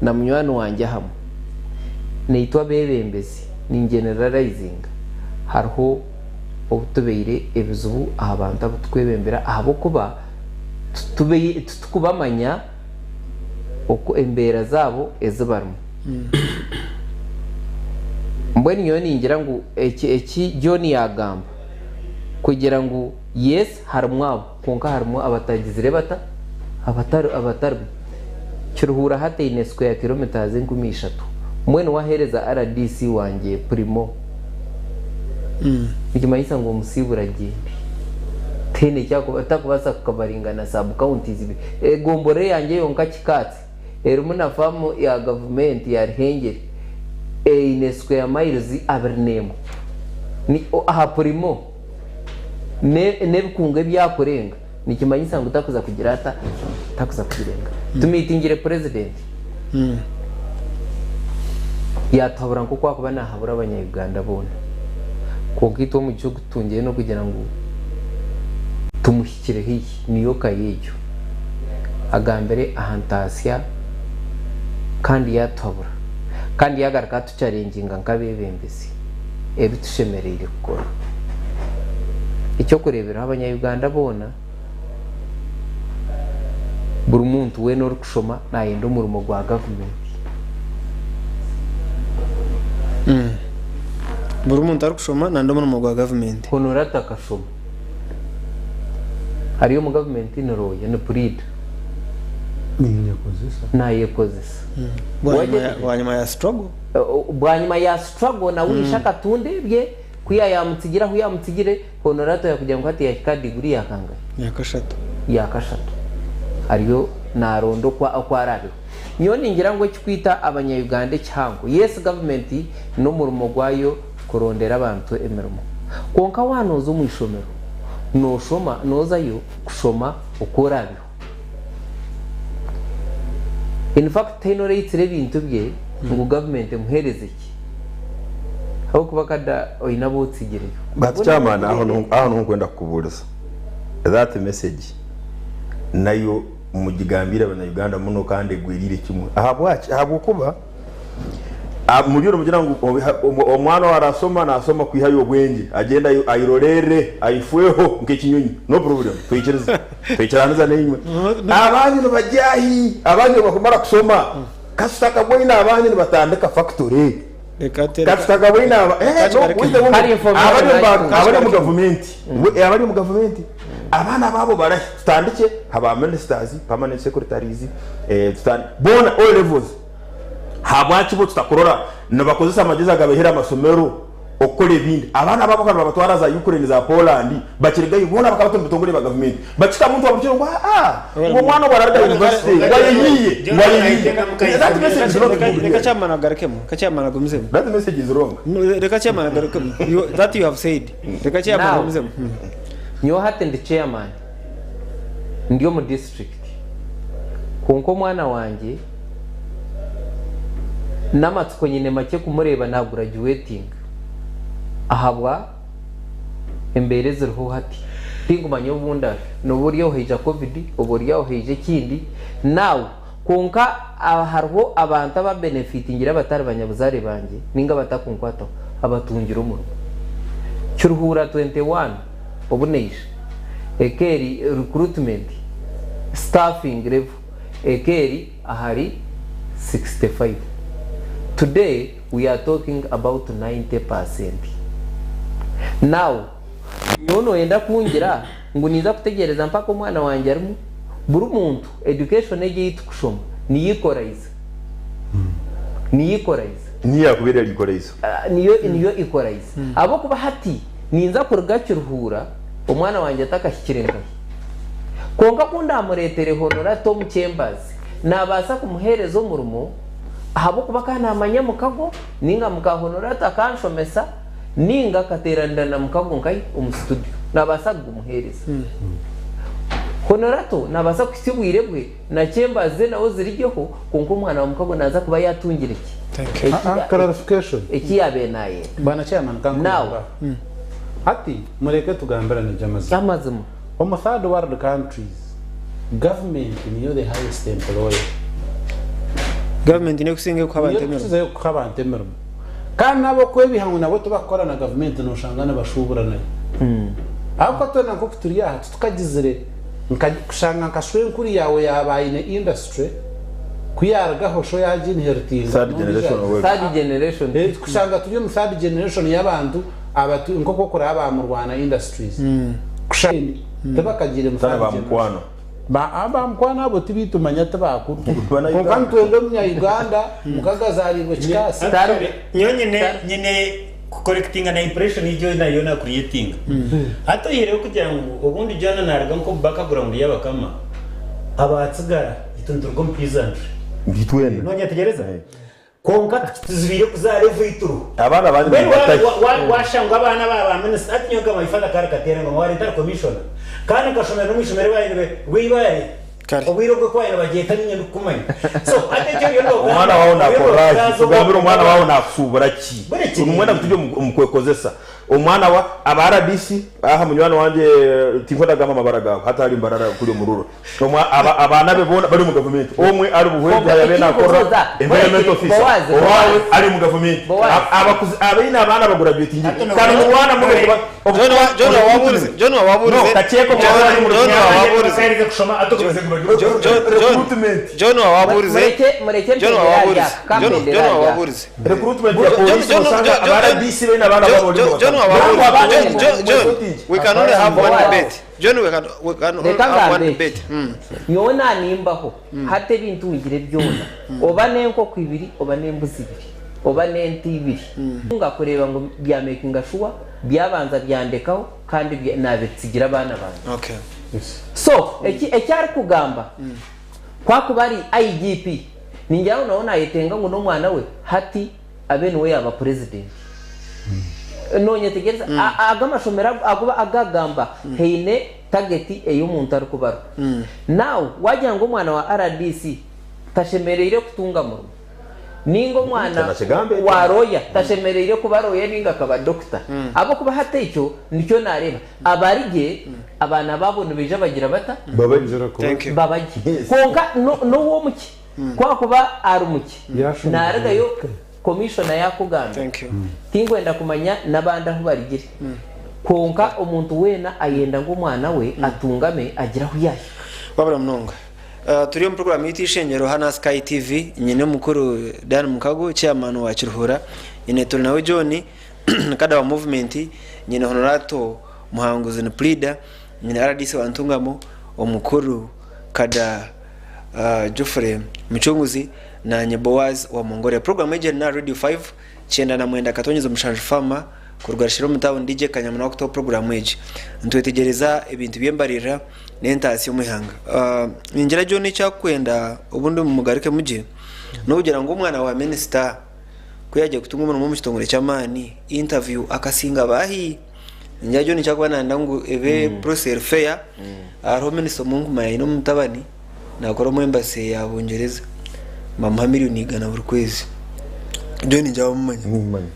na munywani wangye ahamwe. Naitwe abeebembezi, ningenerarayizinga, hariho obu tubaire ebizibu aha bantu abu tukwebembera ahabw'okuba Titukubamanya oku embeera zaabo ezi barimu. Mbwenu nyowe ningira ngu eki eki John yagamba kugira ngu yes harimu abo kwonka harimu abatagizire bata abatari abatarimu. Kiruhura hati eine square kilometres 3000 mbwenu wahereza rdc wangye Primo nikimanyisa ngu omusiibura agyende tihaine ekyakuba takubaasa kukavaringa na sub counties ibiri. Egomborora eyangye yonka Kikaatsi erimu na faamu ya gavumenti ya Ruhengeri eine square miles 21 ni aha Primo ne n'ebikungu ebyakurenga nikimanyisa ngu takuza kugira ata takuza kugirenga. Tumiitingire purezidenti yaatuhabura nk'oku akuba naahabura abanya-Uganda boona kwonka itwe omugisha ogu tutungire n'okugira ngu tumuhikire haihi niyo ka y'egyo agambire aha ntaasya kandi yaatuhabura kandi yaagaruka atucharenginga nk'abeebembezi ebi tushemereire kukora. Eky'okureeberaho abanya-Uganda boona buri muntu weena orikushoma naayenda omurimo gwa gavumenti. Buri muntu arikushoma nayenda omurimo gwa gavumenti. Honorata akashoma ari omu gavumenti ni lawyer ni puriida nayekozesa. Bwanyima ya struggle. Bwanyima ya struggle nawe ishe akatunda ebye ku yayamutsigira ahu yamutsigire Honorato yakugira ngu hati yahika aha diguri ya kangahi? Yakashatu. Yakashatu. Ariyo naronda oku oku araabeho. Nyowe ningira ngu ekikwita abanya Uganda ekihango, yes gavumenti n'omurimo gwayo kurondera abantu emirimo. Kwonka waaba nooza omu ishomero, nooshoma, noozayo kushoma oku oraabeho. In fact tihaine oraitsire ebintu bye ngu gavumenti emuheereze ki. Ahabw'okuba kada oine abu otsigireyo. But chairman aho niho aho niho nkwenda kukubuuriza. That message nayo mugigambiire abanya Uganda muno kandi egweriire kimwe. Ahabwaki? Ahabw'okuba muriyo nimugira ngu omwana owarasoma nasoma kwihayo obwengye agyende ayirorerere ayifweho nk'ekinyonyi. No problem twikirize twikiraniza nainywe. Abandi nibagyahi? Abandi obu bakumara kusoma kasita kabwaine abandi nibatandika factory. Kasita kabwaine aba eh no abari omu gavumenti abari omu gavumenti abaana baabo barahi? Tutandikye aha ba ministers, permanent secretaries, boona all levels. Habwaki bo tutakurora nibakozesa amagyezi agabaihire amasomero okukora ebindi? Abaana baabo ka nibabatwara za Ukraine za Poland bakirigayo boona bakaba bati omu bitongore bya gavumenti. Bakika muntu wa buri kiro ngu aa ngu omwana ogu araruga university ngu ayeyiiye ngu ayeyiiye. That message is not good. Reka chairman agarukemu. Reka chairman agumizemu. That message is wrong. No, reka chairman agarukemu. You, that you have said. Reka chairman Now, agumizemu. nyowe hati ndi chairman ndi omu district kwonka omwana wangye N'amatsiko nyine makye kumureeba naagurajuwetinga ahabwa embeera eziriho hati. Tinkumanya obu ndaabe. N'obu ori aho haija Covid, obu ori aho haija ekindi. Now, kwonka hariho abantu ababenefitingire abatari banyabuzaare bangye nainga abatakunkwataho abatungire omurimo. Kiruhura 21 obu naija, eka eri recruitment, staffing level eka eri ahari 65 today we are talking about 90% now nyowe noyenda kungira ngu ninza kutegyereza mpaka omwana wangye arimu buri muntu education egi eyitukushoma niyo equalizer niyo equalizer Niyo yakubaire eri equalizer. Niyo niyo equalizer ahabw'okuba hati ninza kuruga Kiruhura omwana wangye atakahikire nkahi Kwonka ku ndaamureetere Honorata omu Chambers, naabaasa kumuheereza omurimo ahabw'okuba akaba naamanya mukago, nainga muka Honorata akanshomesa, nainga akateeranira na mukago nkahi omu studio. Naabaasa kugumuheereza. Honorato naabaasa kuhitsya obwire bwe na Chambers ze nawe zirigyeho, kwonka omwana wa mukago naaza kuba yaatungire ki? Clarification. Eki yaabaire naayenda. Bwana Chairman, ka Now. nkugambe aha. Hati mureke tugambirane gye amazima. Amazima. Omu third world countries, government niyo the highest employer. Government niyo ekusingayo kuha abantu Niyo emirimo. ekukizayo kuha abantu emirimo. Kandi n'abokwebiha ngu nabo tibakukora na government noshanga nibashuubura nayo. Ahabw'okuba twena nk'oku turi aha titukagizire nka kushanga nka shwenkuru yaawe yaaba aine industry. Ku yaarugaho sho yaaginheritinga Third generation wealth. Third generation. Kushanga turi omu third generation y'abantu abatu nk'oku okuraba ba Murwana Industries. Kushanga tibakagiire mu Tana third ba generation. mukwano. Ba aba mukwano abo tibitumanya tibakuru. Bana Kwonka Uganda. nitwenda omunya Uganda mukaga azaariirwe kikaasi. Nyowe nyine nyine kukorekitinga na impression egyo nayo na creatinga. Hati oyihireho kugira ngu obundi Joana naruga nk'omu background y'abakama, abatsigara itwe nituruga omu peasantry. Itwena. Nonyetegereza? Kwonka tuzibiire kuzaara evuituru. Abaana abandi Mbwenu nibatahi. washanga abaana ba ba minisita hati nyowe nka my father kari Kateera ngoma wari ntari commissioner kandi nkashomera n'omu ishomero rw'eibaare obwire obwo ku babaire nibagyeta niinye ndikukumanya. So hati eki oriyo nogamba Omwana wawe oriyo nakora ki? nokaaza Tugambire omwana wawe owa nakushubura ki? Buri Mwena turi omu kwekozesa. Omwana wa aba rdc aha munywani wangye tinkwenda kugamba amabara gaawe hati ari Mbarara kuri omu rural. Omwa aba abaana be boona bari omu gavumenti. Omwe ari Buhweju Kwonka yabaire nakorera ekirikubuuza, environment Boaz, officer. Boaz, Owaawe Boaz. ari omu gavumenti. Boaz. Abakuzi abaine abaana abagurajuwetingire. Kandi murwana muno kuba John wa John wa waburize John wa waburize No, Kakyeka John omwana ari mu John wa waburize Bakaherize kushoma ate okomeze ngu bari John John Recruitment. John wa waburize Mureke mureke John wa mpendere waburize arya John kampendere John wa arya. waburize Recruitment ya John polisi John osanga John aba John RDC baine abaana babo John bari John wa omu waburize Abaana John John John omu we can only have one Boaz. debate. John we can only Reka have one ngambe debate. eki. Nyowe nanimbaho hati ebintungire byona oba n'enkoko ibiri oba n'embuzi ibiri oba n'ente ibiri nga kureeba ngu bya makinga sure byabanza byandekaho kandi nabitsigira abaana bangye. Okay. So eki eki arikugamba kwakuba ari IGP ningira ngu nawe nayetenga ngu n'omwana we hati abe niwe yaba president. Nonyetegereza aga amashomero agu agagamba haine target ei omuntu arikubarwa. Now wagira ngu omwana wa rdc tashemereire kutunga murimo ninga omwana Nakigambe ekyo. wa roya tashemereire kuba roya ninga akaba doctor ahabwokuba hati ekyo nikyo nareeba abari gye abaana baabo nibaija bagira bata? Babagye. Babagye. Kwonka n'ow'omuki ku akuba ari muki narugayo commissioner yakugambira tinkwenda kumanya n'abandi ahu barigire kwonka omuntu weena ayenda ngu omwana we atungame agire ahu yahika. Wabura munonga. Turi omu puroguraamu yaitu Eishengyero hanu aha Sky TV. Nyine omukuru Dan Mukago, chairman wa Kiruhura. Nyine Turinawe John, kada wa movement. Nyine Honorato Muhanguzi ni puriida. Nyine rdc wa Ntungamo, omukuru kada Geoffrey Mucunguzi naanye Boaz wa Mongolia. Puroguraamu egi eri n'aha Radio 5, 99.7 Faama kuruga Rishira omu tauni DJ Kanyama niwe arikutuha puroguraamu egi. Nitwetegyereza ebintu by'embaririra n'entaasya omu ihanga. Ningira John eki arikwenda obundi mumugarukemu gye n'okugira ngu omwana wa minisita ku yaagiire kutunga omurimo omu kitongore ky'amaani interview akasinga baahi? Ningira John eki arikuba nayenda ngu ebe process eri fair, hariho minisita omwe nkumanya aine omutabani nakora omu embassy ya Bungyereza bamuha miriyoni igana buri kwezi. John ningira wamumanya.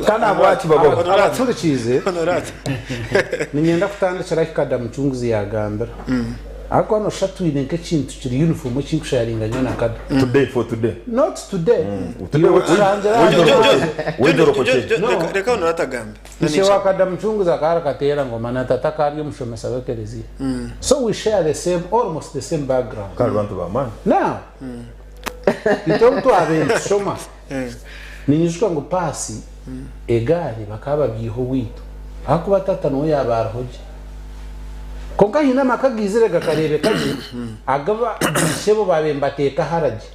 Kandi abaturikiize niinyenda kutandikira ahu Kada Mucunguzi yaagambira. Ahabw'okuba nooshusha twine nk'ekintu kiri uniform eki nkusharinga nyowe na Kada. Today for today. Not today. Today Iwe otushangira aha. Reka reka Honorata agambe. Ishe wa Kada Mucunguzi akaba ari Kateera Ngoma na tata akaba ari omushomesa w'ekereziya. So we share the same, almost the same background. Kandi bantu b'amaani. Now, itwe obu twabaire nitushoma, ninyijuka ngu paasi, egaari bakaba bagiiha owaitu ahakuba tata niwe yaaba ariho gye. Kwonka haine amaka agaizire gakareebeka gye agu baishebo baabaire nibateeka aharagye.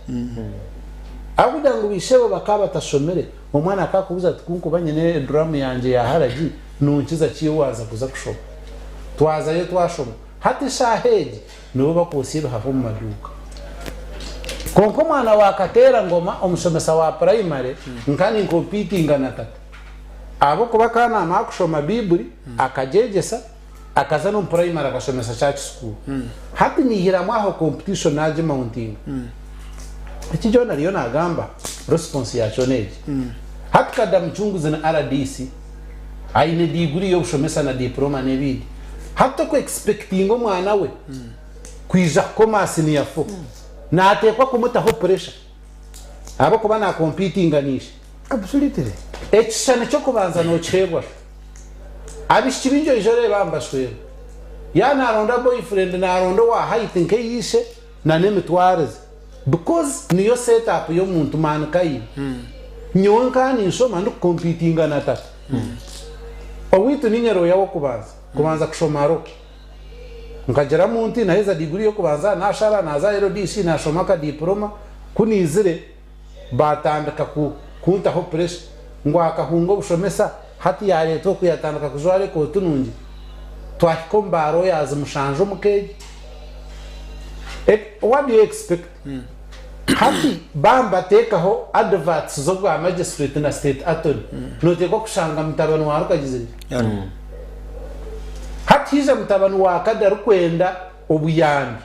Ahabw'okugira ngu baishebo bakaba batashomire, omwana akaba akubuuza ati, Ku nkuba nyine eduraamu yangye ya haragi, nonkiza ki waaza kuza kushoma? Twazayo twashoma. Hati eshaaha egi nibo bakwotsya ebihaha omu maduuka. Kwonka omwana wa Kateera Ngoma omushomesa wa purayimare nka ninkompiitinga na tata ahabw'okuba akaba naamara kushoma Baiburi akagyegyesa akaza n'omu purayimare akashomesa church school. Hati niihiramu aho competition naagimauntinga. Eki John ariyo naagamba response yaakyo n'egi. Hati Kada Mucunguzi ni rdc. Aine diguri y'obushomesa na diploma n'ebindi. Hati oku expectinga omwana we kwija kukoma senior four, nateekwa kumutaho pressure ahabw'okuba na competinga naishe. Absolutely. Ekishushani ky'okubanza nokiheebwa sho. Abaishiki baingi oija oreeba aha nibashwerwa. Yaaba naaronda boyfriend naaronda owa height nk'eya ishe na n'emitwarize because niyo set up y'omuntu mankind. Nyowe nkaba ninshoma ndikukompitinga na tata. Owaitu niinye lawyer w'okubanza kubanza kushoma law. Nkagiramu nti naheza diguri y'okubanza nashara naza LDC nashoma aka diploma ku niizire baatandika kuntaho pressure ngu akahunga obushomesa hati yareetwa oku yatandika kujwara ekooti nungi twahika omu ba lawyers mushanju omuka egi. What do you expect? Hati bambateekaho adverts z'obwa magistrate na state attorney noteekwa kushanga mutabani wa Rukagizire. Hati haija mutabani wa Kade arikwenda obuyambi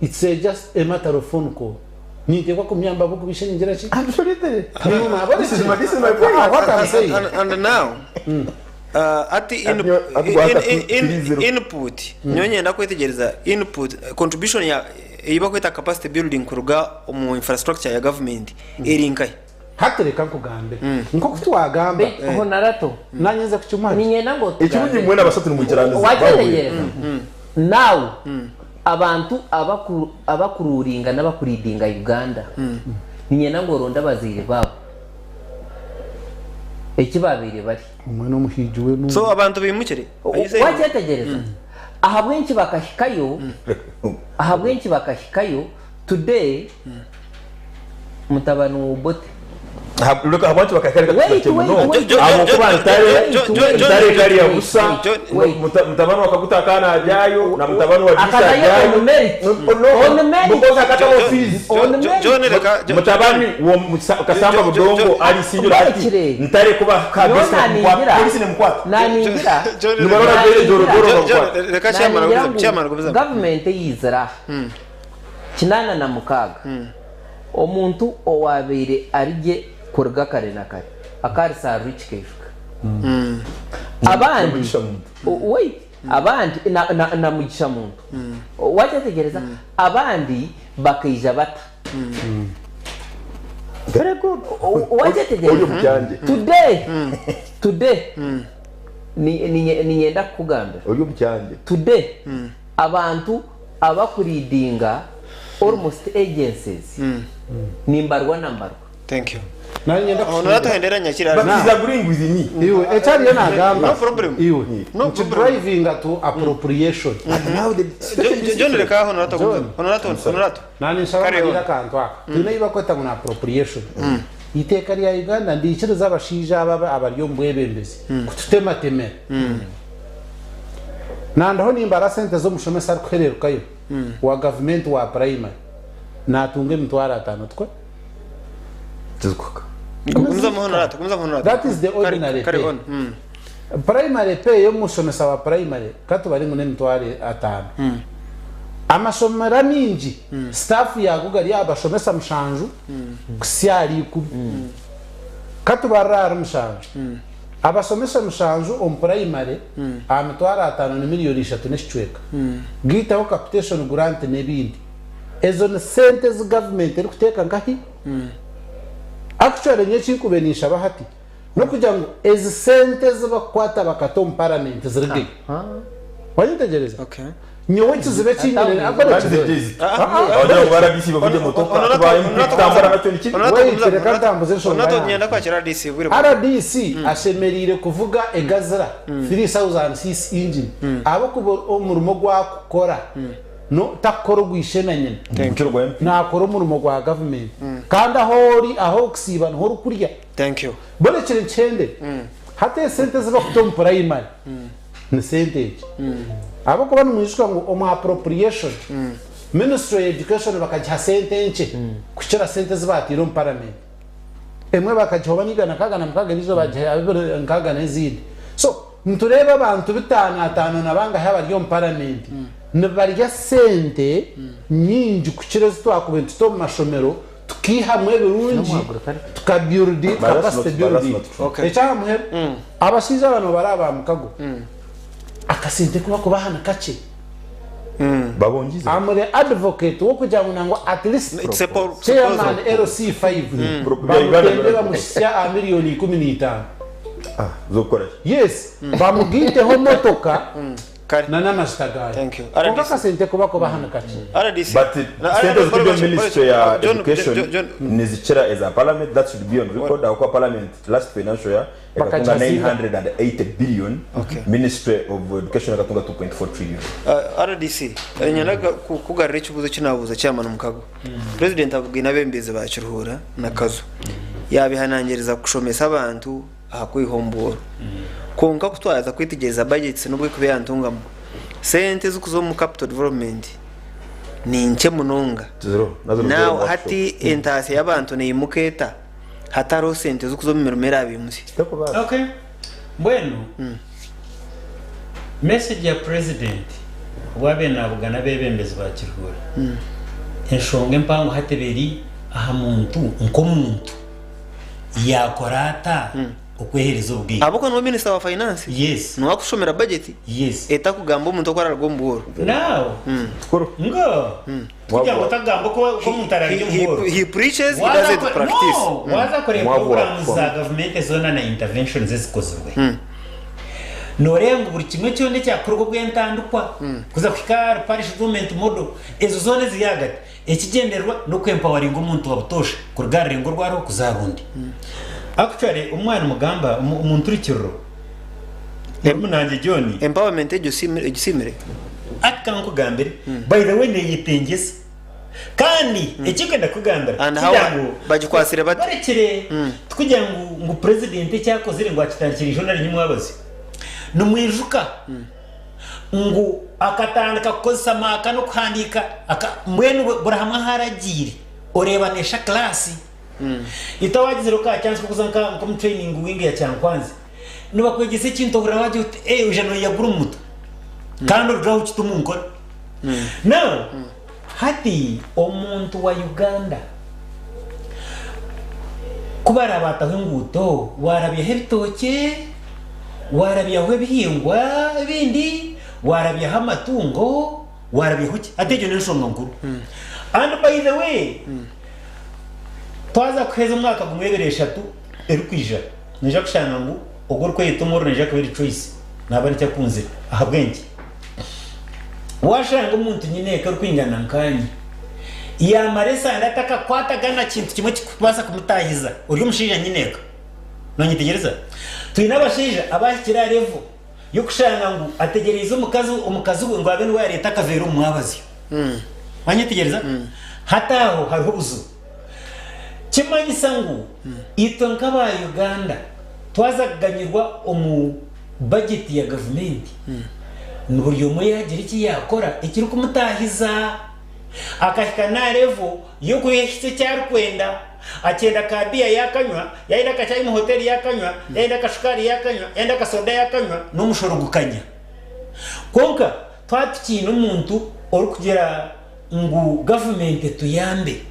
it's a just a matter of phone call ninteekwa kumuyamba ahabw'okuba ishe ningira ki? Absolutely. Nimwe mwabona This is my, this is my point. What I'm saying. And now hati input nyowe nyenda kwetegyereza input contribution ya ei bakweta capacity building kuruga omu infrastructure ya government eri nkahi? Hati reka nkugambire nk'oku twagamba. Beitu Honorato. Nanye nze kukimuha ki? Niinyenda ngu Ekirungi otugambe. mwena abasatu nimwikiraniza. Wakyetegyereza? Now abantu abaku abakururinga n'abakuridinga Uganda niinyenda ngu oronde abazaire baabo eki baabaire bari. Omwe n'omuhiigi we n'ondi. So abantu baimukire? Are you saying? Wakyetegyereza? Ahabw'enki bakahikayo? Ahabw'enki bakahikayo? Today mutabani wa Obote. Reka ahabwaki bakahika reka Wait, tugaruke wait, munonga. wait, wait, Ahabw'okuba wait, Ntare wait, wait, Ntare wait, kariya wait, busa wait, wait. mutabani wa Kaguta akaba najyayo na mutabani wa Gisa Akazayo ajyayo. on merit. No, no, On merit. because akataho fees. On merit. John reka Mutabani wa Kasamba Budongo ari senior ati Mbekire. Ntare kuba Yo kabisa naningira. polisi nemukwata. Naningira. Nibarora bere Jorogoro bamukwata. Reka chairman Naningira agumize ngu chairman agumize. Gavumenti eyizire aha 86 omuntu owaabaire ari gye kuruga kare na kare akaarisaarura ekikeeshuka. Abandi, wait, abandi na, na, na Mugisha Muntu. Wakyetegyereza? Abandi bakaija bata. Very good. Wakyetegyereza? Ori omu kyangye. Today, today, niinyenda kukugambira. Ori omu kyangye. Today, Abantu abakuridinga almost agencies ni mbarwa na mbarwa. Thank you. Nanye nyenda Honorable Hendera Nyakira. But he's agreeing with me. Iwe eki ariyo nagamba. No problem. Iwe No nti problem. drivinga to appropriation. Now the John reka Honorable John. Honorable Honorable. Nanye nshaba Carry on. manyire akantu aka. Twine eyi bakweta ngu ni appropriation. Eiteeka rya Uganda nirikiriza abashaija aba abari omu bwebembezi kututematemera. Nandaho nimbara sente z'omushomesa arikuhererukayo wa gavumenti wa purayimari natunga emitwaro atano tikwe? That is the ordinary pay. Primary pay y'omushomesa wa purayimari katubare ngu n'emitwaro atano. Amashomero amaingi staff yaago gari aha bashomesa mushanju kuhitsya ahari ikumi. Katubarire ahari mushanju. Abashomesa mushanju omu purayimare aha mitwaro atano ni miriyoni ishatu n'ekicweka. Gaitaho capitation grant n'ebindi. Ezo ni sente ezi gavumenti erikuteeka nkahi? Actually nyowe ekinkubaire ninshaba hati n'okugira ngu ezi sente ezi bakukwata bakata omu paramenti zirugeyo. Wanyetegyereza? Nyowe ekizibu eki nyine Wait, reka ntambuze enshonga yange. RDC ashemereire kuvuga egazira 3000cc engine ahabw'okuba omurimo ogu akukora no takukora ogwa ishe na nyina nakora omurimo gwa gavumenti kandi ahu ori ahu orikusiiba niho orikurya. Mbwenu ekiro nikihendera hati esente ezi bakuta omu purayimari Ni sente egi. Ahabw'okuba nimwijuka ngu omu appropriation, ministry ya education bakagiha sente nkye kukira sente ezi baataire omu parliament. Emwe bakagiha oba ni 166, endiijo bagiha abiri nkaaga n'ezindi. So, nitureeba abantu bitaano ataano na bangahi abari omu parliament nibarya sente nyingi kukira ezi twakubaire nituta omu mashomero tukaihamu ebirungi tuka build capacity building. Ekyaha muheru, abashaija aba nibabara aba mukago akasente ku bakubaha ni kakye. I'm the advocate w'okugira ngu nangwa at least chairman LC5 bamutende bamuhitsya aha miriyoni 15. Yes, bamugaiteho motoka. Na n'amajuta gaayo. Kwonka akasente ku bakubaha ni kakye. But sente eziri omu ministry ya education nizikira eza parliament that should be on record ahabw'okuba parliament last financial year ekatunga 980 billion ministry of education ekatunga 2.4 trillion. Rdc, Niinyenda kukugarura ekibuuzo eki naabuuza Chairman Mukago. Purezidenti abugaine abeebembezi ba Kiruhura na Kazo yaabehanangiriza kushomesa abantu aha kwiha omu bworo. Kwonka ku twaza kwetegyereza bajeti n'obu erikuba eya Ntungamo, sente ezirikuza omu capital development ni nkye munonga. Now hati entaasya y'abantu neimuka eta hatariho sente zirikuza omu mirimo eraabiimutsye? Okay, mbwenu message ya president obu abaire nabugana abebembezi ba Kiruhura, enshonga empango hati eba eri aha muntu nk'omuntu. Yaakora ata okweheereza obugaiga? Ahabw'okuba niwe minisita wa finance. Yes. Niwe akushomera budget. Yes. Etakugamba omuntu oku ararugwa omu bworo. Now, ngo kugira ngu otagamba oku oku omuntu ararya omu bworo. He preaches, he doesn't practice. No, waaza kureeba programmes za gavumenti zoona na interventions ezikozirwe, nooreeba ngu buri kimwe kyona ekyakorwa obw'entandikwa kuza kuhika ahari parish development model, ezo zoona eziri ahagati, Ekigyendererwa n'okwempoweringa omuntu wa butoosha kuruga aha rurengo oru ariho kuza aha rundi. Actually omwana nimugamba omu nturukiriro murumuna John. Empowerment egyo egisiimire? Ati kankugambire, by the way neyetengyesa kandi ekinkwenda kukugambira And how kugira ngu bagikwatsire bata? Barekire tikugira ngu ngu president eki akozire ngu akitandikire ijo nari nyimwabazi. Nimwijuka ngu akatandika kukozesa maaka n'okuhandiika mbwenu buri hamwe ahu aragiire oreeba neesha kilaasi. Itwe abaagizire ka chance k'okuza nk'omu training wing ya Kyankwanzi nibakwegyesa ekintu ohurira waagira oti ee oija nooyeyagura omu mutwe kandi oruga aho okita omu nkora. Now hati omuntu wa Uganda ku barabaataho enguuto waarabyaho ebitookye, Waarabyaho ebihingwa ebindi, waarabyaho amatungo, waarabyaho ki? Hati egyo n'enshonga nkuru. And by the way, twaza kuheza omwaka gumwe ebiri eshatu erikwija, noija kushanga ngu ogwo orikweyeta omworo naija kuba eri choice, naaba nikyo akunzire. Ahabw'enki? Waashanga omuntu nyineeka orikwingana nkaanye, yaamara esande atakakwataga na kintu kimwe ekirikubaasa kumutaahiza, ori omushaija nyineeka. Nonyetegyereza? Twine abashaija abahikire aha level y'okushanga ngu ategyereize omukazi omukazi we ngu abe niwe yareeta akaveera omu mwabazyo. Wanyetegyereza? Hati aho hariho obuzibu. Kimanyisa ngu itwe nk'aba Uganda twaza kuganyirwa omu budget ya gavumenti, ni buri omwe yagira eki yaakora ekirikumutaahiza akahika n'aha level y'okwehitsya eki arikwenda. Akyenda ka biya yaakanywa, yaayenda akacaayi omu hoteeri yaakanywa, yaayenda akashukaari yaakanywa, yaayenda akasoda yaakanywa, n'omushoro gukanya. Kwonka twaba tukiine omuntu orikugira ngu gavumenti etuyambe,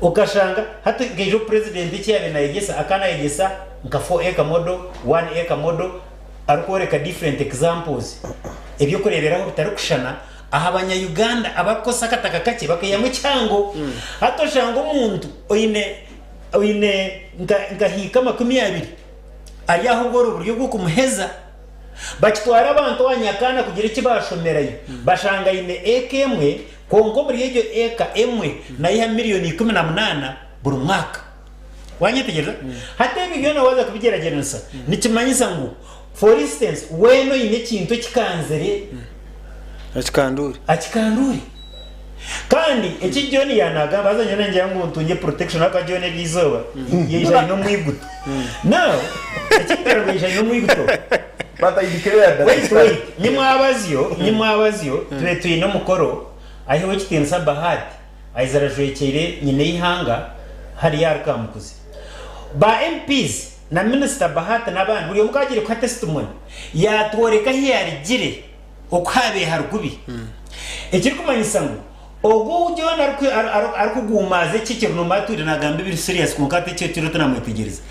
okashanga hati nkaija obu purezidenti eki yaabaire naayegyesa, akaba naayegyesa nka 4 acre model, 1 acre model, arikworeka different examples, eby'okureeberaho bitarikushushana, Aha banya Uganda abarikukozesa akataka kakye bakaihamu ekihango. Hati oshanga omuntu oine oine nka nka hiika 20 ari aho obworo buri obw'okumuheza. Bakitwara abantu owa Nyakaana kugira eki bashomerayo bashanga aine eka emwe kwonka omuri egyo eka emwe naiha miriyoni 18 buri mwaka. Wanyetegyereza? Hati ebi byona waaza kubigyeragyeranisa nikimanyisa ngu for instance weena oine ekintu ekikanzire Akikanduure. Akikanduure. Kandi eki John yaanagamba haza nyowe ningira ngu ntungye protection ahabw'okuba John eryo izooba yaija aine omwiguto. Now ekirikugira ngu yaija aine omwiguto But I declare that wait wait nyimwabazyo nyimwabazyo tube twine omukoro ahi ow'ekitiinisa Bahati Aiza arajwekyeire nyina eihanga hariya ahari Kamukuzi. Ba MPs na Minisita Bahati n'abandi buri omwe ku agiire kuha testimony yatworeka ahi yarigire oku habaire hari kubi. Ekirikumanyisa ngu ogwo ou John arikuguumaaza eki ekiro noomanya atwire naagamba ebiri serious kwonka hati eki ekiro tinamwetegyereza.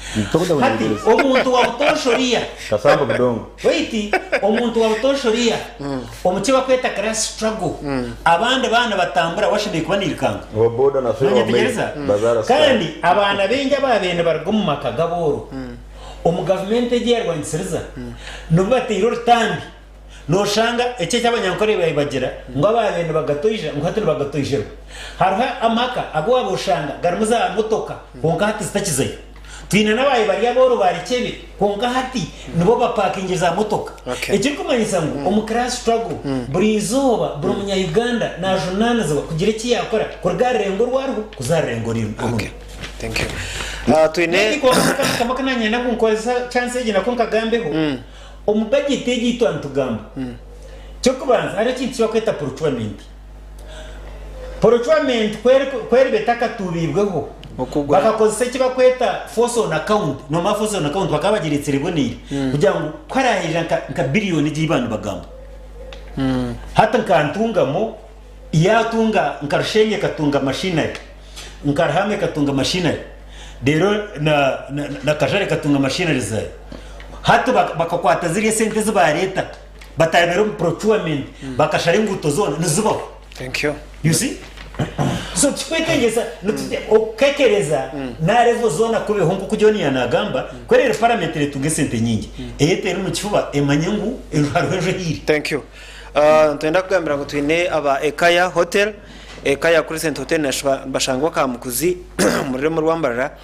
Hati omuntu wa butoosha oriya Kasamba budongo. Wait, omuntu wa butoosha oriya omu ki bakweta class struggle abandi baaba nibatambura we ashemereire kuba nairukanga. Owa boda na fera wa maid Nonyetegyereza? bazaara sukari. Kandi abaana baingi abaabaire nibaruga omu maka g'abooro omu gavumenti egi eyarwanisiriza nibo bateire orutambi. Noshanga eki eki Abanyankore baabaire bagira ngu abaabaire nibagatoija ngu hati nibagatoijerwa. Hariho amaka agu waaba oshanga garimu za motoka kwonka hati zitakizayo. Twine n'abaabaire bari abooro barekyebe kwonka hati nibo bapaakingire za motoka. Ekirikumanyisa ngu omu class struggle buri izooba buri munya Uganda najunaanizibwa kugira eki yaakora kuruga aha rurengo oru ariho kuza aha rurengo orundi. Twine. Kwonka kamwe aku naanye ngu nkozesa chance egi nako nkagambeho. Omu bajeti egi ei twaba nitugamba, eky'okubanza hariho ekintu eki barikweta procurement. Procurement ku eriba etakatuubiibweho, bakakozesa eki barikweta force on account, noomanya force on account bakaba bagiretsire eboneire kugira ngu ku harahaija nka biriyoni egi ei baba nibagamba, hati nka Ntungamo yaatunga nka Rushenyi ekatunga machinery, nka Ruhanga ekatunga machinery, reero na Kajari ekatunga machinery zaayo. Hati bakakwata ziriya esente ezi baareeta batarabire omu procurement bakashara enguuto zoona nizibaho. Thank you. You see? So tikwetengyesa okukekereza na level zoona kubeho nk'oku John yaanagamba, ku erere paramenti eretunga esente nyingi, eyeteere omu kifuba emanye ngu hariho enju ehiire. Thank you. Nitwenda kugambira ngu twine aba Ekaya Hotel, Ekaya Crescent Hotel nibashangwa Kamukuzi omu rurembo rwa Mbarara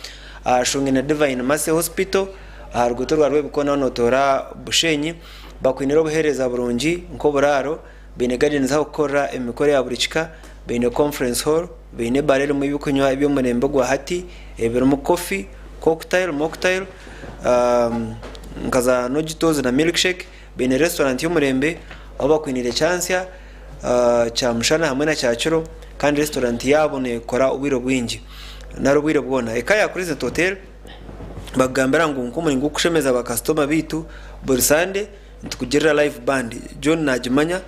ahashungaine na Divine Mercy Hospital aha ruguuto rwa Rwebikoona notoora Bushenyi. Bakwinire obuheereza burungi nk'oburaaro, baine gardens ah'okukorera emikoro ya buri kika, baine conference hall, baine ebaara erimu ebyokunywa eby'omurembe ogwa hati ebirimu coffee, cocktail, mocktail, nka za nojitos na milkshake. Baine restaurant y'omurembe ahu bakwiniire kyansya, kyamushana hamwe na kyakiro kandi restaurant yaabo nekora obwire bwingi nari obwire bwona. Eka ya Crescent Hotel bakugambira ngu nk'omuringo gw'okushemeza bakasitoma baitu buri Sande nitukugirira live band. John nagimanya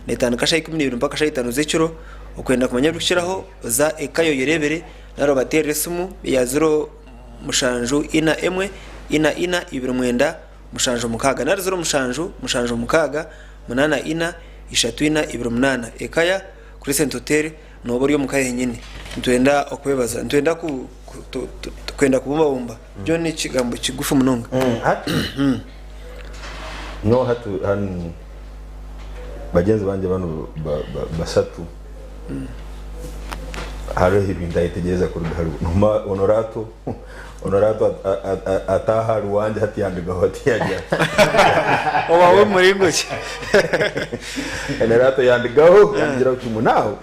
netandika shaaha 12 mpaka shaaha 5 z'ekiro. Okwenda kumanya ebirikukiraho za ekayo oyereebere nari obateerere esimu eya 07 41 44 29 76 nari 07 76 8 4 3 4 28 Ekaya Crescent Hotel nooba ori omuka yenyini. Nitwenda okwebaza. Nitwenda ku, ku, tu, tu, kwenda kubumbabumba. John n'ekigambo kigufu munonga. Hati nyowe hati hanu bagyenzi bangye banu basatu hariho ebi ntayetegyereza kuruga aharibo. Noma Honorato Honorato ataaha ahari wangye hati yandigaho hati yagira ati. Owaawe mu muringo ki? Honorato yandigaho yangiraho kimwe. Now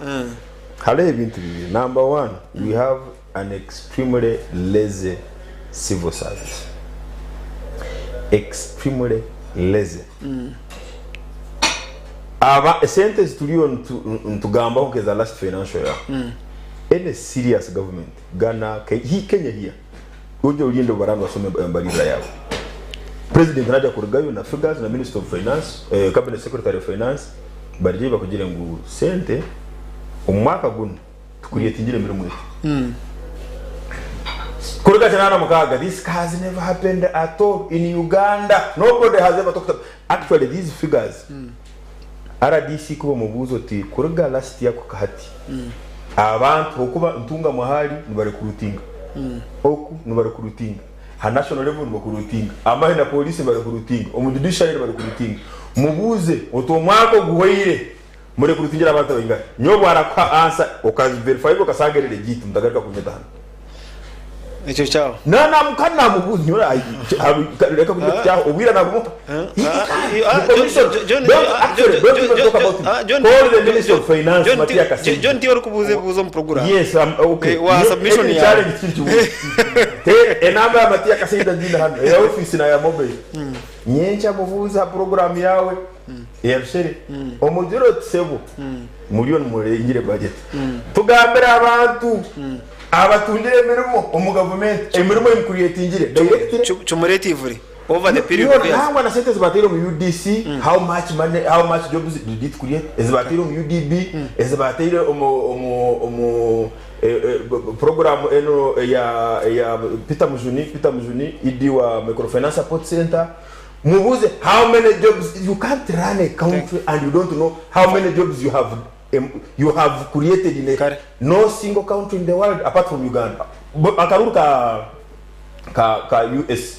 hariho ebintu bibiri. Number one, we have an extremely lazy civil service. Extremely lazy. Aba esente ezi turiyo nitugambaho nk'eza last financial year, any serious government Ghana, hi Kenya here, oryo orindi obu baraba nibashoma embaririra yaabo, President naija kurugayo na figures na Minister of Finance, Cabinet Secretary of Finance barye bakugire ngu sente omu mwaka gunu tucreatingire emirimo eti. Kuruga 86 this has never happened at all in Uganda. Nobody has ever talked about, actually these figures RDC ku bamubuuza oti kuruga last year kuhika hati abantu okuba Ntungamo ahari nibarecruitinga, oku nibarecruitinga, ha national level nibarecruitinga, amahe na police nibarecruitinga, omu judiciary nibarecruitinga, mubuuze oti omwaka oguhweire murecruitingire abantu abaingahi? Nyowe obu arakuha answer okaverifyinga okasanga eri legit mutagaruka kunyeta hanu. Ekyo kyaho. Na na kandi namubuuza nyowe ai- ki- reka kugira kyaho obwire nabumuha. He can't. The commission don't actually don't even talk about it. Call the Minister of Finance Matia Kasaija. John tiwe orikubuuza ebibuuzo omu program. Yes, okay. Wa submission Eki yawe. challenge kiri kibuuzo. Te enamba ya Matia Kasaija ngiine hanu eya office na ya mobile. Nyenkya mubuuze aha program yawe eya Rushere. Omugire oti sebo muriyo nimurengire budget. Tugambire abantu Abatungire emirimo omu gavumenti, emirimo ei mucreatingire directly. Cumulatively over the period of years. Nangwa na sente ezibateire omu UDC, how much money, how much jobs did it create? Ezibateire omu UDB, ezibateire omu omu omu program eno eya eya Peter Mujuni, Peter Mujuni ED wa Microfinance Support Center. Mubuuze how many jobs, you can't run a country and you don't know how many jobs you have you have created in a no single country in the world apart from Uganda. Akaruru ka Ka US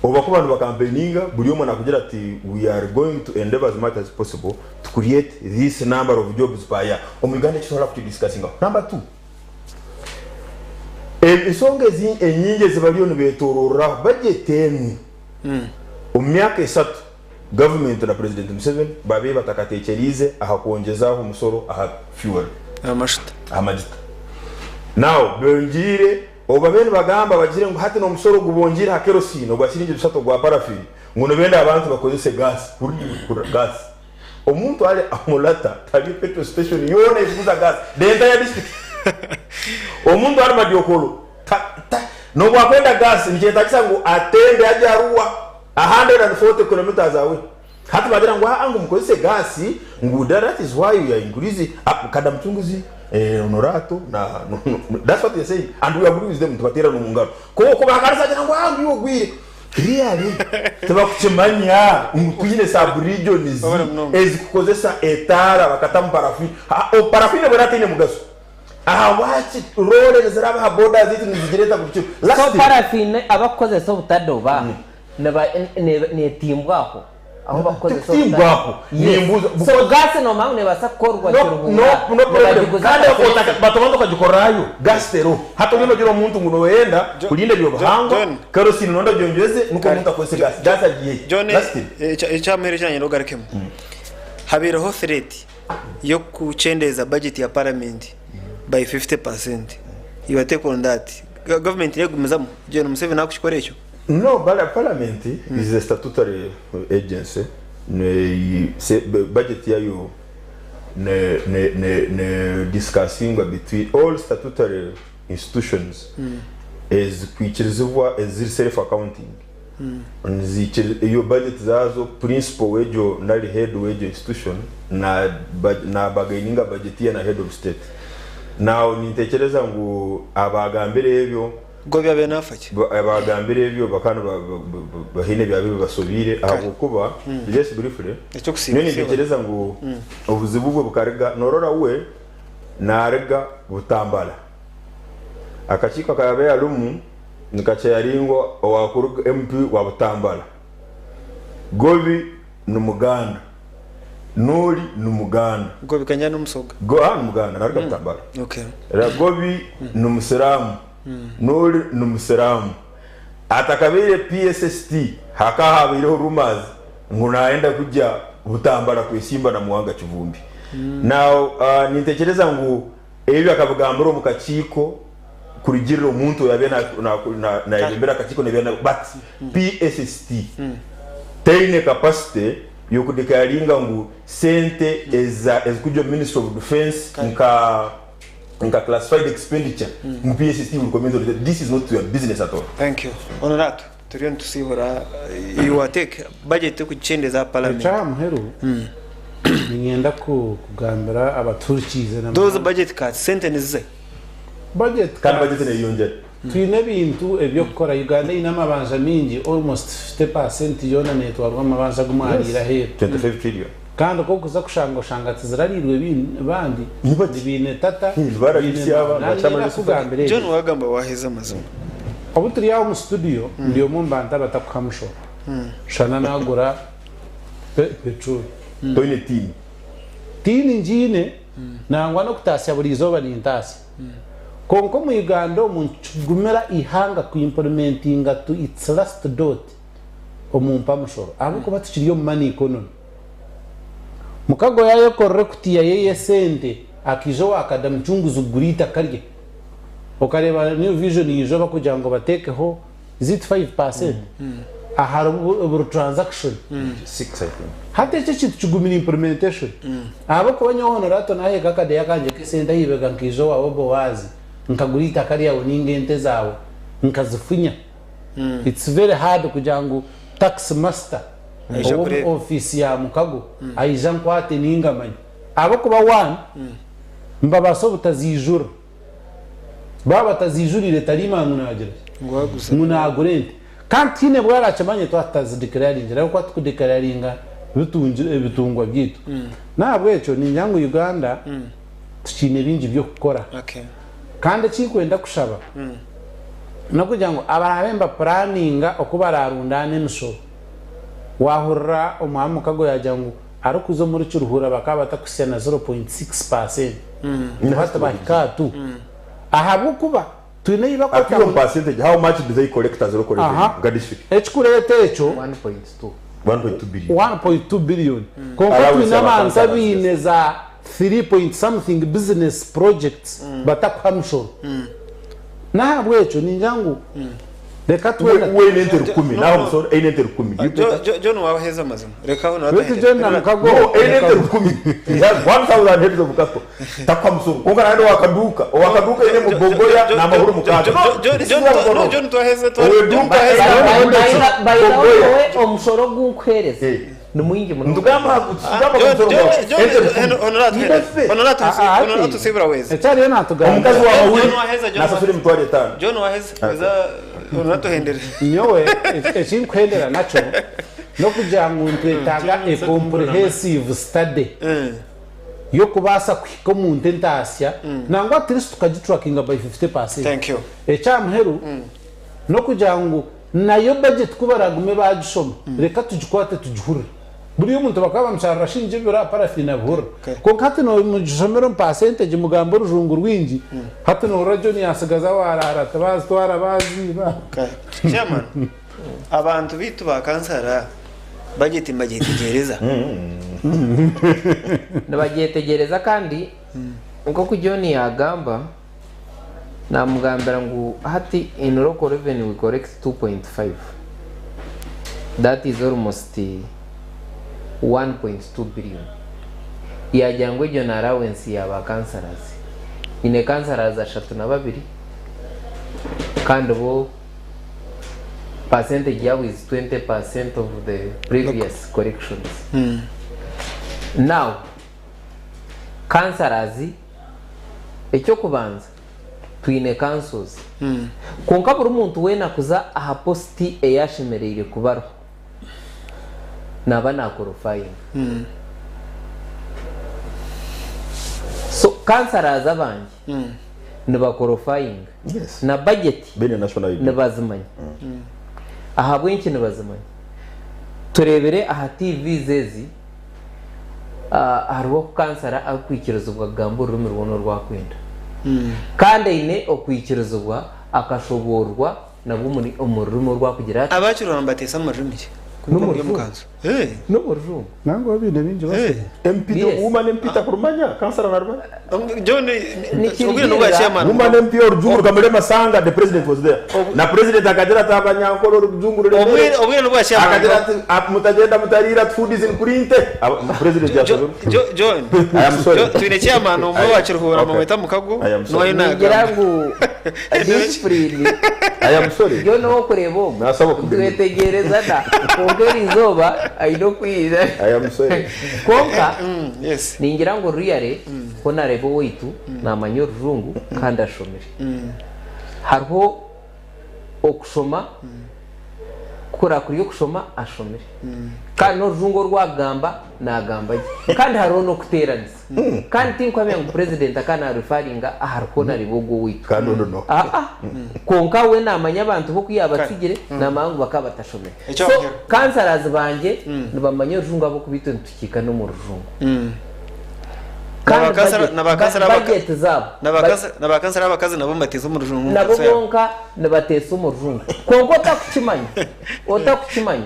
obu bakuba nibakampeyininga buri omwe nakugira ati we are going to endeavour as much as possible to create this number of jobs per year. Omu Uganda eki tituhora kukidiscussingaho. Number two, ensonga ezi enyingi ezi bariyo nibetororeraho budget enu omu myaka esatu government na President Museveni babaire batakatekyeriize aha kwongyezaho omusoro aha fuel, aha magita. Now bongyeire Obu babaire nibagamba bagire ngu hati n'omusoro ogu bongiire aha kerosene ogwa shiringi bishatu ogwa parafini ngu nibenda abantu bakozese gas, hurira gas. Omuntu ari Amulata tihariyo petrol station yoona erikuguza gas the entire district. Omuntu ari Madiokolo ta ta n'obu akwenda gas nikyetagisa ngu atembe agye Arua 140 kilometres away. Hati bagira ngu aa ngu mukozese gas ngu that is why we are increasing ah kada mucunguzi eh honorato na no, no, that's what they are saying and we agree with them tubateera n'omu ngaro ko ko bakarisa agira ngu ah ngu iwe ogwire really tibakukimanya ngu twine sub regions ezikukozesa etaara bakatamu parafini parafini bwera teine mugaso ahabwaki role niziraba aha border zaitu nizigireta buri kiro So lastly parafini abakukozesa obutadoba Netimbwa aho ahu bakukozesa Tikutimbwa aho. Nimbuuza So gas nomanya ngu nebaasa kukorwa No, Kiruhura no, no problem. nibagiguza Kandi akasente. batabanza okagikorayo gas teriho. Hati oriyo nogira omuntu ngu noyenda kurinda ebyobuhangwa, kerosene noyenda ogyongyeze nikwo omuntu akozese gas. Gas agiihe hi? John, Gas teriho. ekyamuheru eki nanyenda ogarukemu. Habaireho threat y'okukyendeeza budget ya parliament by 50%. Your take on that? Government negumizamu? Gen Museveni akukikora ekyo? No, parliament is a statutory agency, budget yayo ne ne ne ne discussingwa between all statutory institutions ezikwikirizibwa eziri self accounting iyo budget zazo principal w'egyo nari head w'egyo institution na na bargaininga budget ye na head of state. Now nintekyereza ngu abagambire ebyo Gobi abaire naafa ki? Abaagambire ebyo bakaba haine ebyabaire bibasobeire ahabw'okuba just briefly Eky'okusiiba nyowe kusiiba. nintekyereza ngu obuzibu bwe bukariga norora we nariga Butambala akakiiko akayabaire arimu nikakyeyaringwa owakuruga MP wa Butambala Gobi ni Muganda Nori ni Muganda. Gobi kanyana n'Omusoga. Go, ah, ni Muganda naruga Butambala. Okay. Ra Gobi ni Musiraamu. Nori ni Musiraamu. Atakabaire PSST hakaba habaireho rumours ngu nayenda kugya Butambala kwesimba na Muwanga Kivumbi. Now uh, nintekyereza ngu ebyo akabigambira omu kakiiko kurugirira omuntu oyabaire nayebembera akakiiko but PSST teine capacity yokudeclaringa ngu sente ezikujya omu Ministry of Defence nka nka classified expenditure ngu PSST will comment on it. This is not your business at all. Thank you. Honorato, turiyo nitusiibura your take budget kugikyendeza aha parliament. Ekyaha muheru niinyenda kugambira abatuhurikiize na Those budget cuts, sente niziza hi? Budget Kandi budget neyeyongyera. Twine ebintu eby'okukora. Uganda eine amabanja maingi, almost 50% yoona neetwarwa omu mabanja agu mwariire aheeru. 25 trillion. Kandi ku orikuza kushanga oshanga tizirariirwe bandi, ni baine tata, Nibarabitsya baine aba, maama. Nanye nibacamanya nakugambira John ebyo. wagamba waheza amazima. Obu turi aha omu studio, ndi omwe omu bantu abatakuha mushoro. Shana nagura petrol. Toine tiini? Tiini ngiine, nangwa n'okutaasya buri izooba nintaasya. Kwonka omu Uganda omu nikigumira eihanga ku implementinga to its last dot omu mpamushoro ahabw'okuba tukiri omu money economy. Mukago yaayekorera ekutiya ye y'esente akaija owa Kadamucunguzi kugura eitaka rye okareeba New Vision yaija bakugira ngu bateekeho is it 5% ahari buri transaction. Six I think. Hati ekyo ekintu kigumire implementation ahabw'okuba nyowe Honorato naheeka akadeeya kangye k'esente aha ibega nkaija owaawe Boazi nkagura eitaka ryawe ninga ente zaawe nkazifunya it's very hard kugira ngu tax master Aije ow'omu akureebe. ofiisi ya mukago aije ankwate ninga amanye ahabw'okuba one nibabaasa obutaziijura Baaba bataziijuriire tariima ngu naagira ki? Ngu naagura ente. Kandi tihaine bu araakimanye twaba tutazideclaringire ahabw'okuba tikudeclaringa ebitungwa byaitu. N'ahabw'ekyo ningira ngu Uganda tukiine bingi by'okukora. Kandi eki nkwenda kushaba, N'okugira ngu abaraabe nibapuraninga oku baraarundaane emishoro. Waahurira Omwami Mukago yaagira ngu arikuza omuri Kiruhura bakaba batakuhitsya na 0.6%. Ngu hati bahika aha tu. Ahabw'okuba twine ei Ati bakweta omu ngu. percentage, how much do they collect as local revenue Aha. nka district? Ekikureeta ekyo. 1.2. 1.2 billion. 1.2 billion. Kwonka Allowance twine ya ba abantu councillors abaine za 3 point something business projects batakuha mishoro. N'ahabw'ekyo ningira ngu reka twena. We eine ente rukumi, naha omusoro eine ente rukumi. Do you pay tax? John waheza amazima. Reka aho Beitu John na Mukago. No, eine ente rukumi. He has 1000 heads of cattle. Takuha musoro. Kwonka nahandi owakaduuka, owakaduuka eine mubogoya n'amahuri mukaaga. No, this is how No, John twaheza Oweduuka By the way, wowe omushoro ogu nkuheereza ni mwingi munonga. Ekyariyo natugamba. Omukazi wa mahuri nasasura emitwaro etaano. John waheza weza onatuhendere. Nyowe ekinkuhendera nakyo n'okugira ngu nitwetaaga a comprehensive study y'okubaasa kuhika omuntu entaasya nangwa at least tukagitrackinga by 50%. Thank you. Ekyamuheru n'okugira ngu nayo budget ku baragume bagishoma reka tugikwate tugihurire. Buriya omuntu bakaba bamusharura shingi ebiro aha paraffin abihurira. Kwonka hati nomugishomera omu percentage mugambe orujungu rwingi hati nohurira John yasigaza warara tibazitwara baziiba. Chairman, abantu baitu ba kansara budget nibagyetegyereza. Nibagyetegyereza kandi nk'oku John yagamba namugambira ngu hati in local revenue we collect 2.5 that is almost 1.2 billion yagira ngu egyo ni allowance ya ba councillors nyine councillors ashatu na babiri kandi bo percentage yabo is 20% of the previous collections now councillors ekyokubanza twine councils kwonka buri muntu weena kuza aha positi eyashemereire kubaruho naba nakorofayinga so councillors abangi nibakorofayinga na budget nibazimanya. Ahabw'enki nibazimanya? Turebere aha TV zezi hariho kansara arikwikirizibwa kugamba orurimi rwona orwakwenda kandi aine okwikirizibwa akashoboorwa nabwo omuri omu rurimi orwakugira ati Abakirora nibateesa omu rurimi ki? N'omu Muri rujungu. omukanzu. N'omu rujungu. Nangwa baine bingi basi. MP Yes. woman MP takurumanya kansara narumanya. John obwire nobwa chairman. Woman MP orujungu rukamurema sanga the president was there. Na president akagira ati abanyankole orujungu ruremere. Obwire nobwa chairman. Akagira ati "Ah, mutagenda mutarira food is in print. President yasoze. John. I am sorry. John, twine chairman omwe wa Kiruhura bamweta Mukago. sorry. Niwe Ningira ngu discipline I am sorry. yo n'okureba ogu Nasaba kugenda. twetegereza da kwonka eri izooba aine okwija I am sorry. kwonka ningira ngu ruyare ku nareeba owaitu namanya orujungu kandi ashomire hariho okushoma kurakuri okushoma ashomire kandi n'orujungu orwagamba nagamba gye kandi hariho n'okuteeranisa kandi tinkwamya ngu president akanarefaringa ahariho nareba ogwo owaitu Kandi no. Ah, kwonka we namanya abantu bo kuyabatsigire namanya ngu bakaba batashomire Ekyo so wahera. councillors bangye nibamanya orujungu ahabw'okuba itwe nitukiika n'omu rujungu Kandi budget zaabo Nabakansara abakazi nabo nibateesa omu rujungu. nabo bonka nibateesa omu rujungu kwonka otakukimanya otakukimanya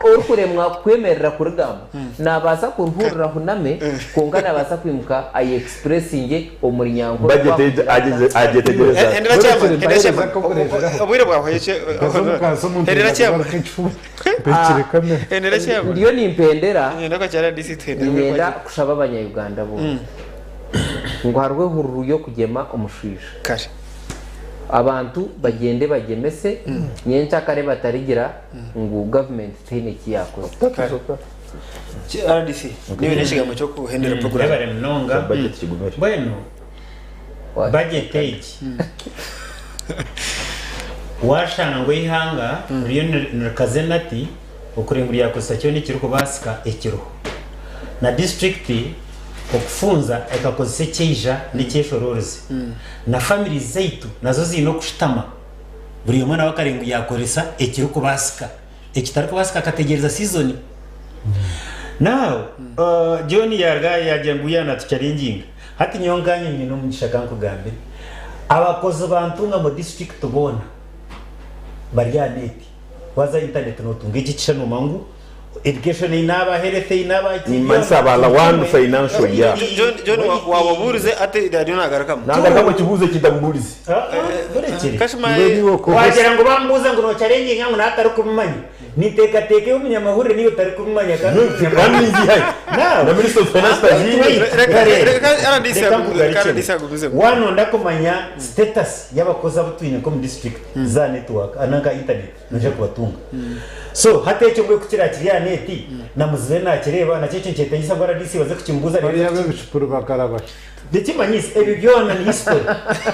orikuremwa kwemerera kurigamba nabaasa kuruhurira huname kwonka nabaasa kwimuka ayeexpressinge omuri nyankole Budget agyetegereza. Hendera chairman, hendera chairman. Obwire bwahwaye che. Hendera chairman. Hendera chairman. Ndiyo nimpendera Ngenda kwa chara DC tuhendera. ninyenda kushaba abanyayuganda boona ngu hariho ehururu y'okugyema omushaija Kare. Abantu bagyende bagyemese nyenkyakare batarigira ngu gavumenti teine eki yakoze. RDC niwe n'ekigambo ky'okuhendera program. Webare munonga. Mbwenu budget egi washanga ngu eihanga ririyo nirikaza enati okurenga ryakozesa kyona ekirikubaasika ekiriho na disiturikiti okufunza ekakozesa ekyeija n'ekyeshororezi na families zaitu nazo ziine okushutama Buri omwe nawe akareeba ngu yaakoresa ekirikubaasika, ekitarikubaasika akategyereza sizoni. Now, John yaaruga aha yaagira ngu yaaba naatucharenginga. Hati nyowe nkaanye nyine omugisha ka nkugambire, abakozi ba Ntungamo disiturikiti boona bari aha neeti. Waaza aha intaneti nootunga eki ekishushani noomanya ngu education eine aba, health eine aba, ki Nimanyisa byona aba buri One kimwe. Financial Year. John, John wa- wababuurize ate ariyo nagarukamu. Nagarukamu ekibuuzo eki ntamubuurize. Murekere. Kashima Wagira ngu bambuuza ngu nocharenginga ngu natarikubimanya. Ninteekateeka iwe omunyamahurire niiwe otarikubimanya kandi Kandi ningihayo. Now, Na Minister of Finance wait, tagiine. wait, Reka- kareebe. reka RDC Reka agumize- reka nkugarukire. RDC agumizemu. Wanonda kumanya status y'abakozi abu twine nk'omu district za network nanka internet noija kubatunga. So hati ekyo mbwenu ku kirakiri aha neeti na muzibe nakireeba nakyo ekyo nikyetengyesa ngu RDC baze kukimbuuza reero Bariya ab'ebicupuri bakaraba ki? Nikimanyisa ebyo byona ni history.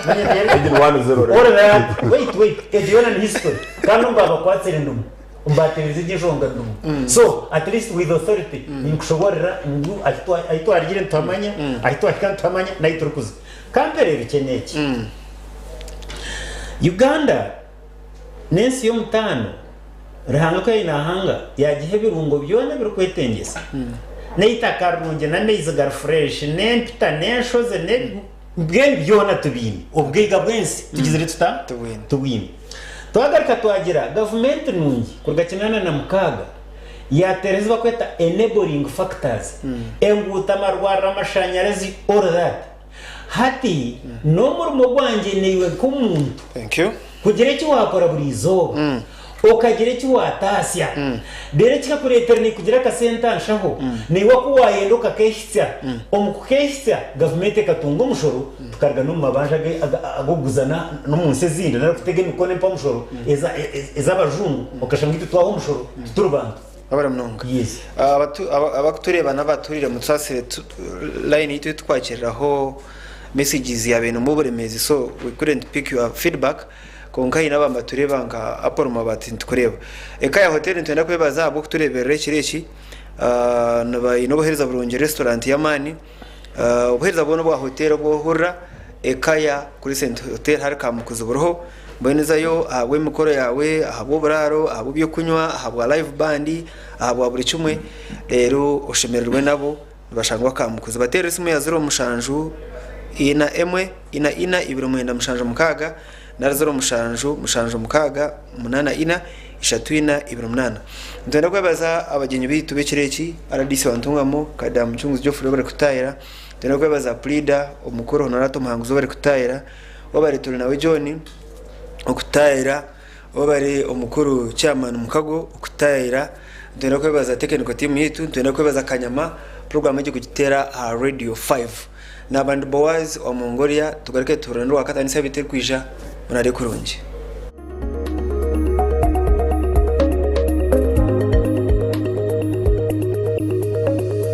Manya tiyari- Egi ni 1-0 All that, wait, wait, egyo yoona ni history. Kandi omu baabakwatsire ndumu, omu baatebize egyo enshonga ndumu. So, at least with authority, ninkushoboorora ngu ahi twa- ahi twarugire nituhamanya, ahi twahika nituhamanya, n'ahi turikuza. Ka mpereerukye n'eki. Uganda n'ensi y'omutaano, Ruhanga ku yaabaire naahanga, yaagiha ebirungo byona ebirikwetengyesa. N'eitaka rirungi, n'amaizi gari fureshi, n'empita, n'enshozi, mbwenu byona tubiine. Obugaiga bw'ensi tugizire tuta? Tubwine. Twagaruka twagira gavumenti nungi kuruga 86 yaateeraho ezi barikweta enabling factors, enguuto, amarwariro, amashanyarazi, all that. Hati n'omurimo gwangye naiwe nk'omuntu kugira eki waakora buri izooba, okagira eki waataasya, reero kikakureetera naiwe kugira akasente aha nshaho, naiwe aku waayenda okakeehitsya. Omu kukeehitsya, gavumenti ekatunga omushoro, tukaruga n'omu mabanja ag'okuguza n'omu nsi ezindi nari kutega emikono empamushoro ez'abajungu, okashanga itwe twaha omushoro tituri bantu. Wabare munonga. Yes. Abatu- aba- Abakutureeba n'abatuhurira mutusaasire tu- line yitu etukwakiriraho messages yabaire erimu oburemeezi so we couldn't pick your feedback kwonka haine abamwe batureeba nka Apollo Mabati nitukureeba. Eka ya hotel nitwenda kwebaza ahabw'okutureeberera ekiro eki Ah, nibaine obuheereza burungi restaurant y'amaani Ah, obuheereza bwona obwa hotel obu ohurira Ekaya Crescent Hotel hari Kamukuzi buriho. Mbwenu zayo ahabw'emikoro yaawe, ahabw'oburaaro, ahabw'eby'okunywa, ahabwa live band, ahabwa buri kimwe, reero oshemererwe nabo. Nibashangwa Kamukuzi. Bateerere esimu ya 07 ina emwe ina ina 29 76 nari 07 76 8 4 3 4 28. Nitwenda kwebaza abagyenyi baitu b'ekiro eki, rdc wa Ntungamo, Kadamu Mucunguzi Geoffrey obari kututaahira. Nitwenda kwebaza Puriida omukuru Honorata Omuhanguzi obari kututaahira, wabare turi nawe John okututaahira, wabare omukuru Chairman Mukago okututaahira, nitwenda kwebaza technical team yaitu, nitwenda kwebaza Kanyama program egi kugiteera aha Radio 5. Naaba ndi Boaz wa Mongolia, tugaruke tuhurirane orwakataano esaabiiti erikwija, muraare kurungi.